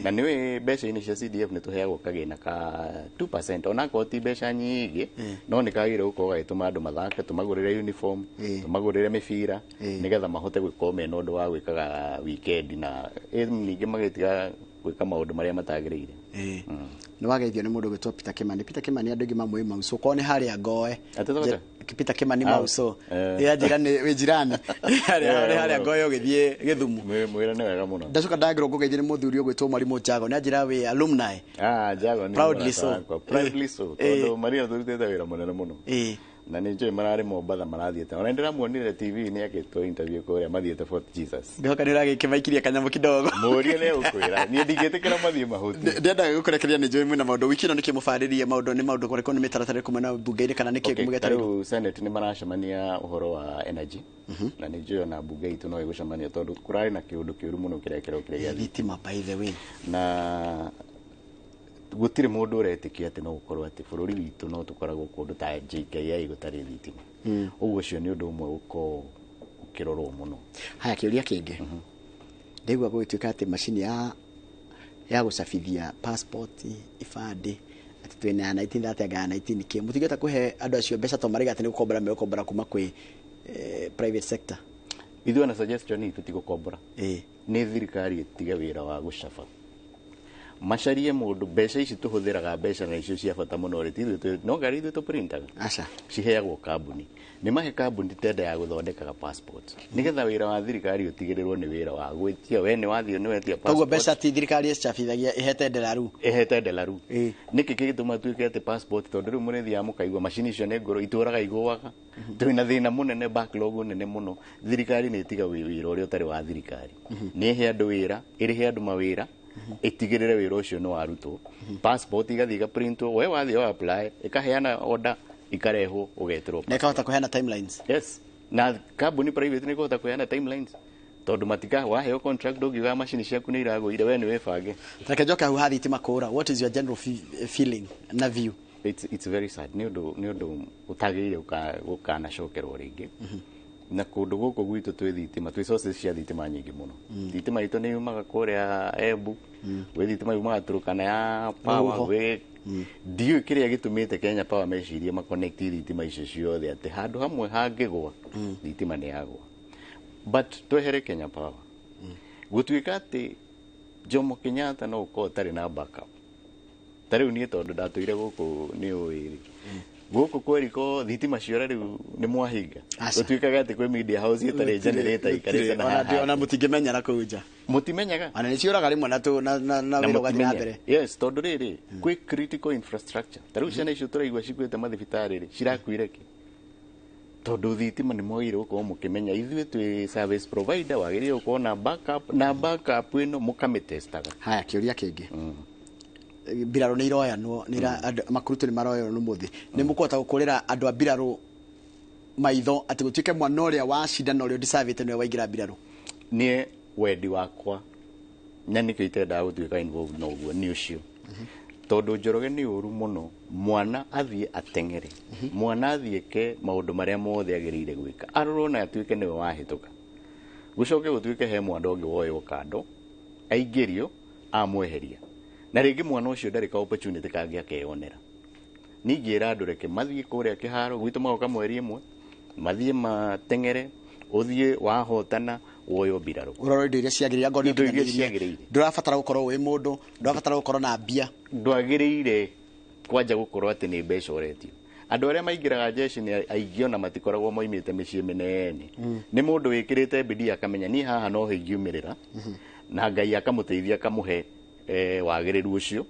Na nĩũĩ mbeca-inĩ cia CDF nĩ tũheagwo kagĩna ka 2%, onakorwo ti mbeca nyingĩ, no nĩ kagĩrĩire gũkorwo gagĩtũma andũ mathake, tũmagũrĩre uniform, tũmagũrĩre mĩbira, nĩgetha mahote gũkorwo mena ũndũ wa gwĩkaga weekend, na ningĩ magĩtiga gwĩka maũndũ marĩa matagĩrĩire. Nĩ wageithio nĩ mũndũ ũgwĩtwo Peter Kimani. Peter Kimani andũ aingĩ mamũĩ Mauso, korwo nĩ harĩa Ngoe. Atĩ thogora? Peter Kimani Ah, Mauso. Ĩ, anjĩra nĩ wĩ jirani nĩ harĩa Ngoe ũgĩthiĩ Gĩthumo. Mwĩra nĩ wega mũno. Ndacoka ndagĩrwo ngũgeithio nĩ mũthuri ũgwĩtwo Mwarimũ Jago, nĩ anjĩra wĩ alumni. Ah, Jago nĩ Proudly mũrata so. wakwa. Proudly so, tondũ Maria tũrutĩte wĩra mũnene mũno. Na nĩ njũĩ mararĩ Mombatha marathiĩte, ona ndĩramuonire TV-inĩ akĩtwo interview kũrĩa mathiĩte Fort Jesus. Ndihoka nĩ ũragĩkĩmaikirie kanyamũ kidogo. Mũrie nĩ egũkwĩra, niĩ ndingĩtĩkĩra mathiĩ mahuti. Ndiendaga gũkũrekereria, nĩ njũĩ mwĩna maũndũ wiki ĩno. Nĩkĩ mũbarĩrie maũndũ? Nĩ maũndũ kũrĩkũ? Nĩ mĩtaratara ĩrĩkũ mwena mbunge-inĩ kana nĩkĩ Okay, ta mũgetereirwo? rĩu Senate nĩ maracemania ũhoro wa energy, na nĩ njũĩ ona mbunge itũ no ĩgũcemania tondũ kũrarĩ na kĩũndũ kĩũru mũno kĩrĩa kĩrokire gĩa thitima, by the way. Na gũtirĩ mũndũ ũretĩkia atĩ no gũkorwo atĩ bũrũri witũ no tũkoragwo kũndũ ta JKIA gũtarĩ thitima. Ũguo ũcio nĩ ũndũ ũmwe ũkorwo ũkĩrorwo mũno. Haya, kĩũria kĩngĩ, ndaigua gũgĩtuĩka atĩ macini ya gũcabithia passport, ibandĩ, atĩ twĩna ya 1930 anga ya 19 kĩ, mũtingĩhota kũhe andũ acio mbeca to marĩga atĩ nĩ gũkombora megũkombora kuma kwĩ private sector? Ithuĩ ona suggestion itũ ti gũkombora, nĩ thirikari ĩtige wĩra wa gũcaba, macarie mũndũ. Mbeca ici tũhũthĩraga, mbeca na icio cia bata mũno rĩ, ti ithuĩ no ngari ithuĩ tũprintaga. Aca. Ciheagwo kambuni, nĩ mahe kambuni tenda ya gũthondekaga passport nĩgetha wĩra wa thirikari ũtigĩrĩrwo nĩ wĩra wa gwĩtia we nĩ wathiĩ nĩ wetia Koguo passport. mbeca ti thirikari ĩcabithagia, ĩhete nderaru? Ĩhete ndelaru. Nĩkĩ kĩgĩtũma tuĩke atĩ passport? Tondũ rĩu mũrĩthiaga mũkaigua macini icio nĩ ngũrũ, itũraga igũaga, twĩna thĩna mũnene, backlog nene mũno. Thirikari nĩ ĩtiga wĩra ũrĩa ũtarĩ wa thirikari, nĩ ĩhe andũ wĩra, ĩrĩhe andũ mawĩra, ĩtigĩrĩre wĩra ũcio nĩ warutwo, passport igathiĩ igaprintwo, we wathiĩ wa apply, ĩkaheana order, ikarehwo, ũgetĩrwo. Na ĩkahota kũheana timelines? Yes, na kambuni private nĩ ĩkũhota kũheana timelines tondũ matika waheo contract ndũngiuga macini ciaku nĩ iragũire, we nĩ wĩbange. Reke njoke hau ha thitima kũra. What is your general feeling na view? It's very sad. Nĩ ũndũ ũtagĩrĩire gũkanacokerwo rĩngĩ. Na kũndũ gũkũ gwitũ twĩ thitima, twĩ sources cia thitima nyingĩ mũno. Thitima itũ nĩ yumaga kũrĩa Embu, gwĩ thitima yumaga Turkana ya power. Rũhuho. Gwĩ ndiũĩ kĩrĩa gĩtũmĩte Kenya Power mecirie maconnect thitima icio ciothe atĩ handũ hamwe hangĩgwa thitima nĩ yagwa. But twehere Kenya Power, gũtuĩka atĩ Jomo Kenyatta no ũkorwo ũtarĩ na backup. Ta rĩu niĩ tondũ ndatũire gũkũ nĩ ũĩ rĩ, gũkũ kweriko thitima ciora rĩu nĩ mwahinga. Aca. Gũtuĩkaga atĩ kwĩ media house ĩtarĩ generator ikarĩte na haha. Ona mũtingĩmenyera kũu nja. Mũtimenyaga. Ona nĩ ciũraga rĩmwe na na Na wĩra ũgathiĩ na mũtimenya. mbere. Yes, tondũ rĩrĩ kwĩ critical infrastructure. Ta rĩu ciana icio tũraigua cikuĩte mathibitarĩ rĩ, cirakuire kĩ? Tondũ thitima nĩ mwagĩrĩire gũkorwo mũkĩmenya ithuĩ twĩ service provider, wagĩrĩire gũkorwo na backup, na backup ĩno mũkamĩtestaga. Haya, kĩũria kĩngĩ, mbirarũ nĩ iroyanwo, makurutu nĩ maroyanwo mũthĩ. Nĩ mũkũhota gũkũrĩra andũ a mbirarũ maitho atĩ gũtuĩke mwana ũrĩa wacinda na ũrĩa ũdecavĩte nĩwe waingĩra mbirarũ? Niĩ wendi wakwa na nĩkĩo itendaga gũtuĩka involved na ũguo nĩ ũcio, tondũ Njoroge nĩ ũru mũno mwana athiĩ ateng'ere, mwana athiĩ ke maũndũ marĩa mothe agĩrĩire gwĩka, arorwo na atuĩke nĩwe wahĩtũka, gũcoke gũtuĩke he mwana ũngĩ woywo kando aingĩrio amweheria, na rĩngĩ mwana ũcio ndarĩ ka opportunity kangĩ akeyonera. Ningĩra andũ reke mathiĩ kũrĩa kĩharo gwitũ, magoka mweri ĩmwe, mathiĩ mateng'ere, ũthiĩ wahotana woywo mbirarũ. Ũrorwo indo iria ciagĩrĩire, angorwo nĩ Indo iria ũkinyanĩirie. ciagĩrĩire. Ndũrabatara gũkorwo wĩ mũndũ, ndũrabatara gũkorwo na mbia. Ndwagĩrĩire kwanja gũkorwo atĩ nĩ mbeca ũretio. Andũ arĩa maingĩraga jeshi nĩ aingĩ ona matikoragwo moimĩte mĩciĩ mĩnene. Nĩ mũndũ wĩkĩrĩte bidii akamenya niĩ haha no ingiumĩrĩra, na Ngai akamũteithia akamũhe wagĩrĩru ũcio.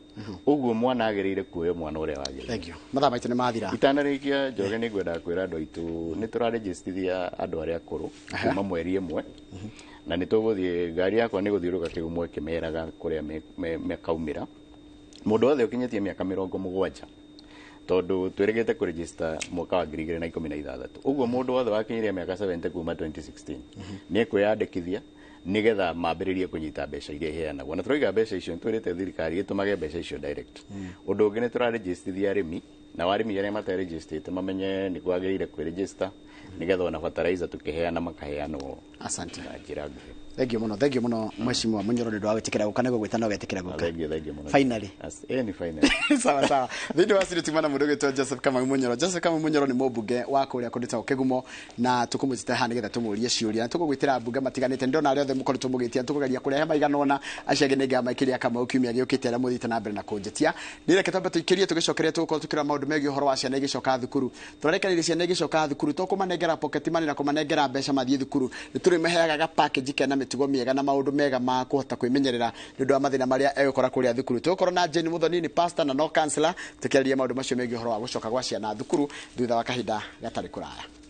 Ũguo mwana agĩrĩire kuoyo mwana ũrĩa wagĩrĩire. Thank you, mathaa maitũ nĩ mathira. Itanarĩkia, Njoge, nĩ ngwendaga kwĩra andũ aitũ nĩ tũrarĩnjĩstithia andũ arĩa akũrũ kuma mweri ĩmwe, na nĩ tũgũthiĩ, ngari yakwa nĩ gũthiũrũka kĩgumo ĩkĩmeraga kũrĩa mekaumĩra mũndũ wothe ũkinyĩtie mĩaka 70, tondũ twĩrĩgĩte kũregister mwaka wa 2016. Ũguo mũndũ wothe wakinyirie mĩaka 70 kuma 2016 nĩ ekwĩyandĩkithia nĩgetha mambĩrĩrie kũnyita mbeca iria iheanagwo. Na tũrauga mbeca icio, nĩtwĩrĩte thirikari ĩtũmage mbeca icio direct. Ũndũ ũngĩ, nĩ tũrarĩgistithia arĩmi, na arĩmi arĩa matarĩgistĩte mamenye nĩ kwagĩrĩire kwĩregister nĩgetha ona fertilizer tukĩheana makaheanwo Asante. na njĩra nguhĩ. Thank you mũno, thank you mũno, mheshimiwa Munyoro, nĩ ũndũ wa gwĩtĩkĩra gũka. Nĩguo gwĩta no getĩkĩra gũka. Thank you, thank you mũno. Finally. Ni finally. Sawa sawa. Thĩinĩ wa studio timana mũndũ ũgwĩtwo Joseph Kamau Munyoro. Joseph Kamau Munyoro nĩ mũmbunge wa kũrĩa kũndũ Kĩgumo, na tũkũmũtĩte haha nĩgetha tũmũrie ciũria na tũgũgwĩtĩra mbunge matiganĩte. Ndĩrona arĩa othe mũkoretwo mũgĩtia, tũkũgeria kũrehe maigana ũna. Acio angĩ nĩngamaikĩria Kamau kiumia gĩũkĩte, arĩa mũthiĩte na mbere na kũnjĩtia. Nĩ reke twambe tũikĩrie, tũgĩcokeria tũgũkorwo tũkĩrora maũndũ megiĩ ũhoro wa ciana igĩcoka thukuru. Tũrarekanĩria ciana igĩcoka thukuru to kũmanengera pocket money na kũmanengera mbeca mathiĩ thukuru, nĩ tũrĩmaheaga ga package kena mĩtugo mĩega na maũndũ mega ma kũhota kwĩmenyerera nĩ ũndũ wa mathĩna marĩa egũkora kũrĩa thukuru. Tũgũkorwo na Jane Muthoni, ni pastor na no counselor, tũkĩarĩria maũndũ macio megiĩ ũhoro wa gũcoka gwa ciana thukuru thutha wa kahinda gatarĩ kũraya.